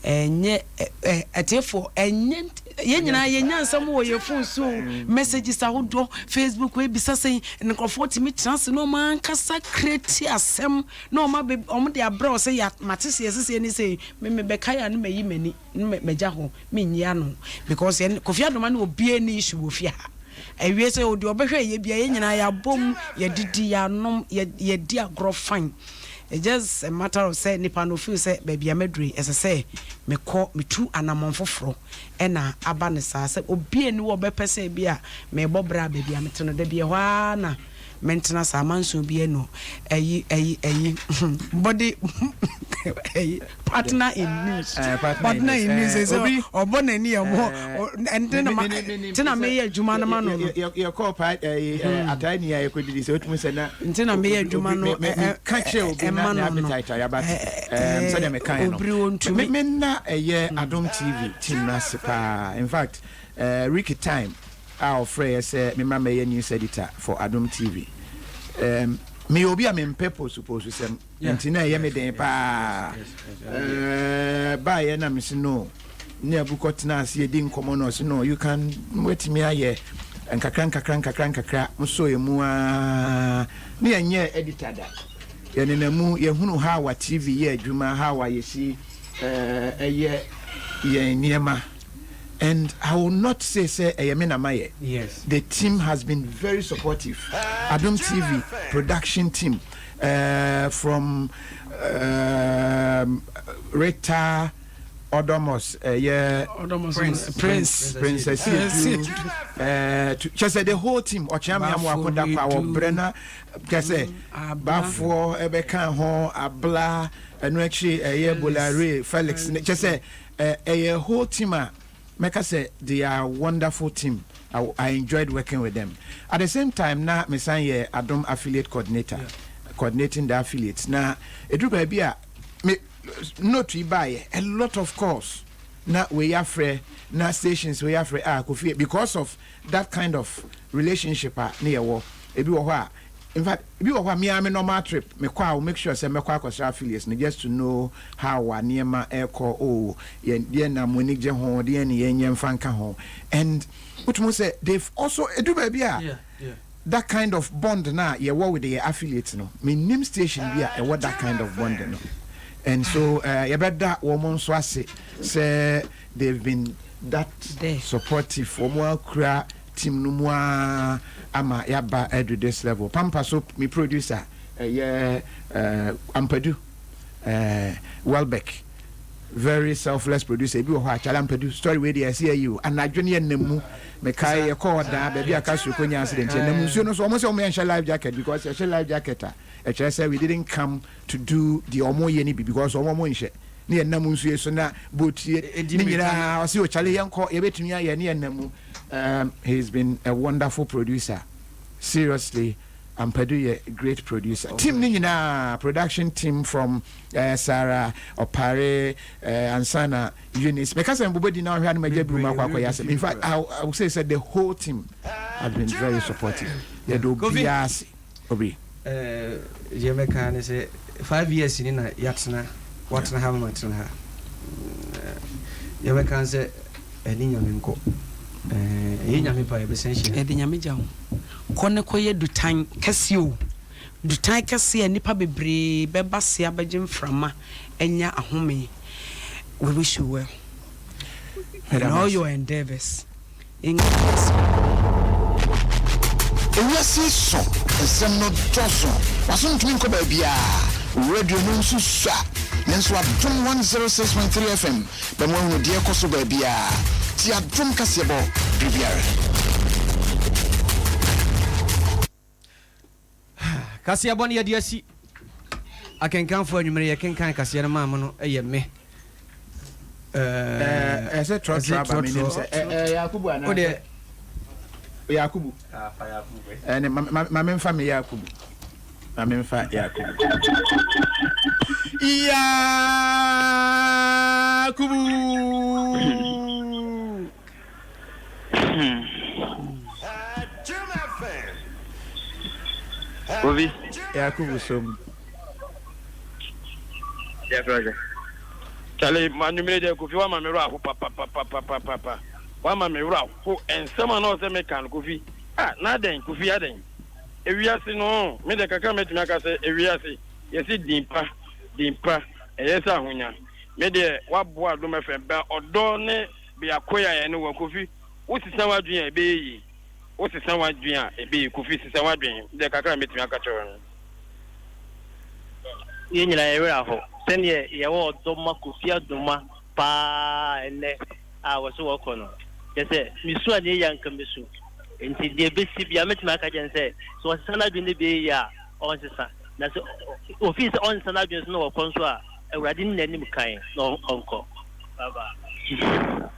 ɛnyɛ ɛ atiefoɔ ɛnyɛ yɛn nyinaa yɛnya nsɛm wɔ yɛn phone so messages ahodoɔ Facebook ebisa sɛ nkurɔfoɔ tumi tena ase na wɔn ankasa create asɛm na wɔn abɛ wɔn de abrɛ wɔ sɛ yɛ mate sɛ yɛsɛ ne sɛ Me me bɛkae a ne mayi m'ani ne magya hɔ menyi ano because yɛn Kofi Adoma ne obiara nni issue wɔ fie ha awie sɛ deɛ ɔbɛhwɛ yɛ bia yɛn nyinaa yɛabom yɛdidi yɛanom yɛdi agorɔ fine. It's just a matter of sɛ nipa no feel sɛ baabi a maduru yi ɛsɛ sɛ mekɔ metu anamɔn foforɔ ɛna aba no saa. Sɛ obi nni hɔ a ɔbɛpɛ sɛ ebi a merebɔ bra a baabi a mete no da bi ɛhɔ ara na Mentena saa manson bi ɛno ɛyi ɛyi ɛyi body ɛyi partner in news eh, partner in news eh, ɛsɛ ɔbɔ n'ani ɛmɔ ɛnti na ma ti na meyɛ adwuma no ma no no. Yɛ kɔɔ pa ɛyi atae ni a yɛ kɔ didi sɛ otumi sɛ na. Nti na meyɛ adwuma no ɛ ka kyerɛ obi na ɛma na no no appetite a yaba ɛɛ sɛdeɛ meka yɛ no. Obiri wɔn Me ntumi. me nna ɛyɛ Adom TV team no ase paa in fact ɛɛ Ricky time. a ɔfrɛeɛ sɛ memmra mmɛyɛ news editor for Adom TV. Um, meyɛ obi a mempɛ posuposusɛm, nti na ɛyɛ me den paa. Uh, baeɛ na mese no, ne abu kɔtena ase yɛdi nkɔmmɔ na ɔse no, you can, watumi ayɛ nkakra nkakra nkakra nkakra, mosɔ emu aa, ne yɛnyɛ editor da. Yɛnena mu, yɛhunu how a TV yɛ adwuma, how a yɛsi uh, ɛyɛ yɛn nneɛma. And I will not say sɛ ɛyɛ me na mayɛ. The team has been very supportive. Adom TV production team uh, from uh, Rita Odomos, uh, yeah, Odomos, Prince, Prince, Prince Asiedu, uh, kyɛ sɛ the whole team ɔkyea me amoa ko da kwa wɔbrɛ na kyɛ sɛ bafoɔ ɛbɛka ho abla ɛno akyiri ɛyɛ Bolare Felix kyɛ sɛ Ɛyɛ whole team a mɛka sɛ they are wonderful team I I enjoyed working with them. At the same time na mesan yɛ Adom affiliate coordinator, coordinating the affiliates na ɛduru baabi a me note yi baeɛ a lot of calls na wei afrɛ na stations wei afrɛ ah Kofi because of that kind of relationship a ne yɛwɔ ebi wɔ hɔ a In fact, ebi wɔ hɔ a me ara me normal trip mekɔ a I will make sure sɛ mɛkɔ akɔsra affiliates no just to know how a nneɛma ɛrekɔ, oh yɛn deɛn na mo ani gye ho, deɛn ne yɛnyɛ mfa nka ho and wotumi hu sɛ they've also ɛduru baabi a that kind of bond no a yɛwɔ with yɛn affiliates no mennim station bi a ɛwɔ that kind of bond no and so uh, yɛbɛda wɔn nso ase sɛ they've been that supportive wɔn akura team no mu ara ama yɛaba adu this level. Pampa so me producer ɛyɛ eh, Ampadu eh, Welbeck very selfless producer ebi wɔ hɔ a kyale Ampadu story wei deɛ ɛsɛ yɛyi o anadwo ne yɛnam mu mekae yɛkɔɔ ɔdaa baabi a Castro kɔnya accident yɛnam nsuo no so wɔn sɛ wɔn yɛnhyɛ life jacket because yɛhyɛ life jacket a ɛkyerɛ sɛ we didn't come to do deɛ wɔn yɛ no bi because wɔn wɔn nhyɛ ne yɛnam nsuo so na boat ne nyinaa ɔsɛ o kyale yɛnkɔ yɛbɛtumi ayɛ ne yɛnam mu Um he's been a wonderful producer seriously Ampadu yɛ great producer team ne nyinaa production team from uh, Sarah Opare uh, Ansana Eunice meka sɛ mbobɔ di na ɔhwɛ anum agya bi mu akɔ akɔyɛ asɛm in fact I, I would say sɛ the whole team has been very supportive yɛde obiara ase Obi. Eh, deɛ mɛka ne sɛ 5 years ni na yɛatena watena ha ma matena ha. Deɛ mɛka ne sɛ ɛne Nyame nkɔ. Ɛyɛ Nyame pa yɛbɛsan hyia. Yɛde Nyame gya wo. Kɔ ne kɔyɛ dutan kɛseɛ o. Dutan kɛseɛ a nnipa bebree bɛba se abɛgye mframa anya ahome. We wish you well in all your endeavours. In God's Ewiase so nsɛm no dɔɔso, w'aso ntumi nkɔ baabiara, wo radio no nso sua. Nanso Adom 106.3 FM bɛma woahunu deɛ ɛrekɔ so baabiara. Tie Adom kaseɛbɔ bere biara. Kaseɛbɔ no yɛde asi. Akenkanfoɔ anwummere yɛkenkan kaseɛ no maa mo no yɛ me. Ɛsɛ trɔtrɔ aba menim sɛ Yakubu anaasɛ Yakubu. Ɛne ma memfa me Yakubu. Ma memfa Yakubu. Yakubu. Obi. Yakubu som. Charlie, anwummere deɛ Kofi wama me werɛ aho papapapapapa. Wama me werɛ aho. Nsɛm a na ɔsɛ meka no Kofi. Ah, na adɛn Kofi adɛn? Ewiase no, me deɛ kakra mɛtumi aka sɛ ewiase yɛsi din pa, din pa, ɛyɛ sɛ ahonya. Me deɛ waboa Adom FM bɛ ɔdɔ ne biakoyɛ a yɛne wɔ Kofi. Wo sesa w'adwene a ɛbɛyɛ yie. Wo sesa w'adwene a ɛbɛyɛ Kofi sesa w'adwene. Me deɛ kakra mɛtumi aka kyerɛ wo no. Yɛn nyinaa yɛn werɛ aho sɛdeɛ yɛwɔ ɔdɔ ma Kofi Adoma paa ɛnnɛ a wɔse wɔkɔ no. Kyerɛ sɛ mesu a deɛ ɛyɛ a nka mesu. Nti deɛ ɛbɛsi biara mɛtumi aka akyerɛ no sɛ, sɛ ɔsesa n'adwene no bɛyɛ yie a ɔnsesa. Na sɛ ɔfii sɛ ɔnsesa n'adwene so na ɔkɔ nso a, Awurade nni n'anim kan na ɔnkɔ. Bye bye.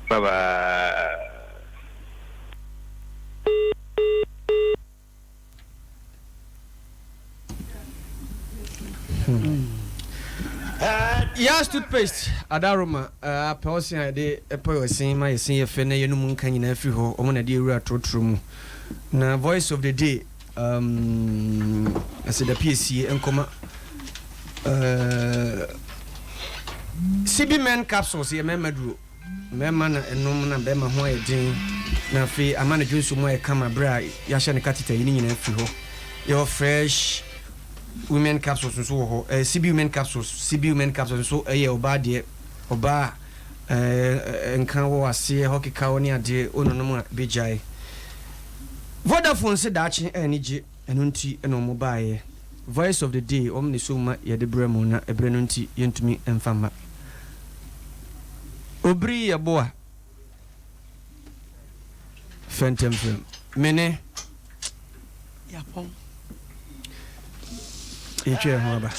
Bye bye. Yas toothpaste adaroma apɛ ɔse a yɛde pɛ ɔse ma yɛse yɛ fɛ na yɛnum nka nyinaa firi hɔ wɔn na ɛde awura torotoro mu na voice of the day um, aseda piesie nkɔma uh, CB men capsules yɛ mmarima duro Mmarima na ɛnom na bɛrima ho ayɛ den na afei ama ne dwonsɔ mu ayɛ kama berɛ a yɛahyɛ no catheter yi ne nyinaa firi hɔ. Yɛwɔ fresh women capsules nso wɔ hɔ. Eh, CB women capsules, CB women capsules nso ɛyɛ ɔbaa deɛ. Ɔbaa a eh, nka wɔ aseɛ hɔ kekaw ne adeɛ wononom a bɛgyae. Vodafone se daakye ani gye. Ɛno nti na wɔn baeɛ. Voice of the day, wɔn na ɛsɔ mu ma yɛde brɛ mo na ɛberɛ no nti yɛntumi mfa mma. Obiri yɛ boa fɛntɛmfrɛm. Me ne. Yapɔn. Yɛtwa yɛn ho aba.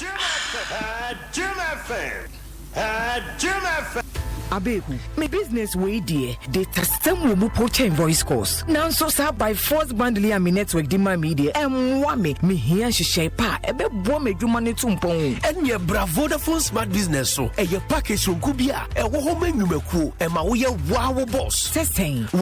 Abeku, me business wei deɛ, data sɛm wɔ mu po kyɛn voice calls. Nanso saa by force bundle yi a me network de ma me yi deɛ, ɛmmoa me. Mehia nhyehyɛe pa a ɛbɛboa m'adwuma no atu mpɔn. Ɛnneɛ bra Vodafone Smart Business so. Ɛyɛ package soronko bi a ɛwɔ hɔ ma nnwumakuo. Ɛma woyɛ wo ara wo boss. Sɛ sɛn?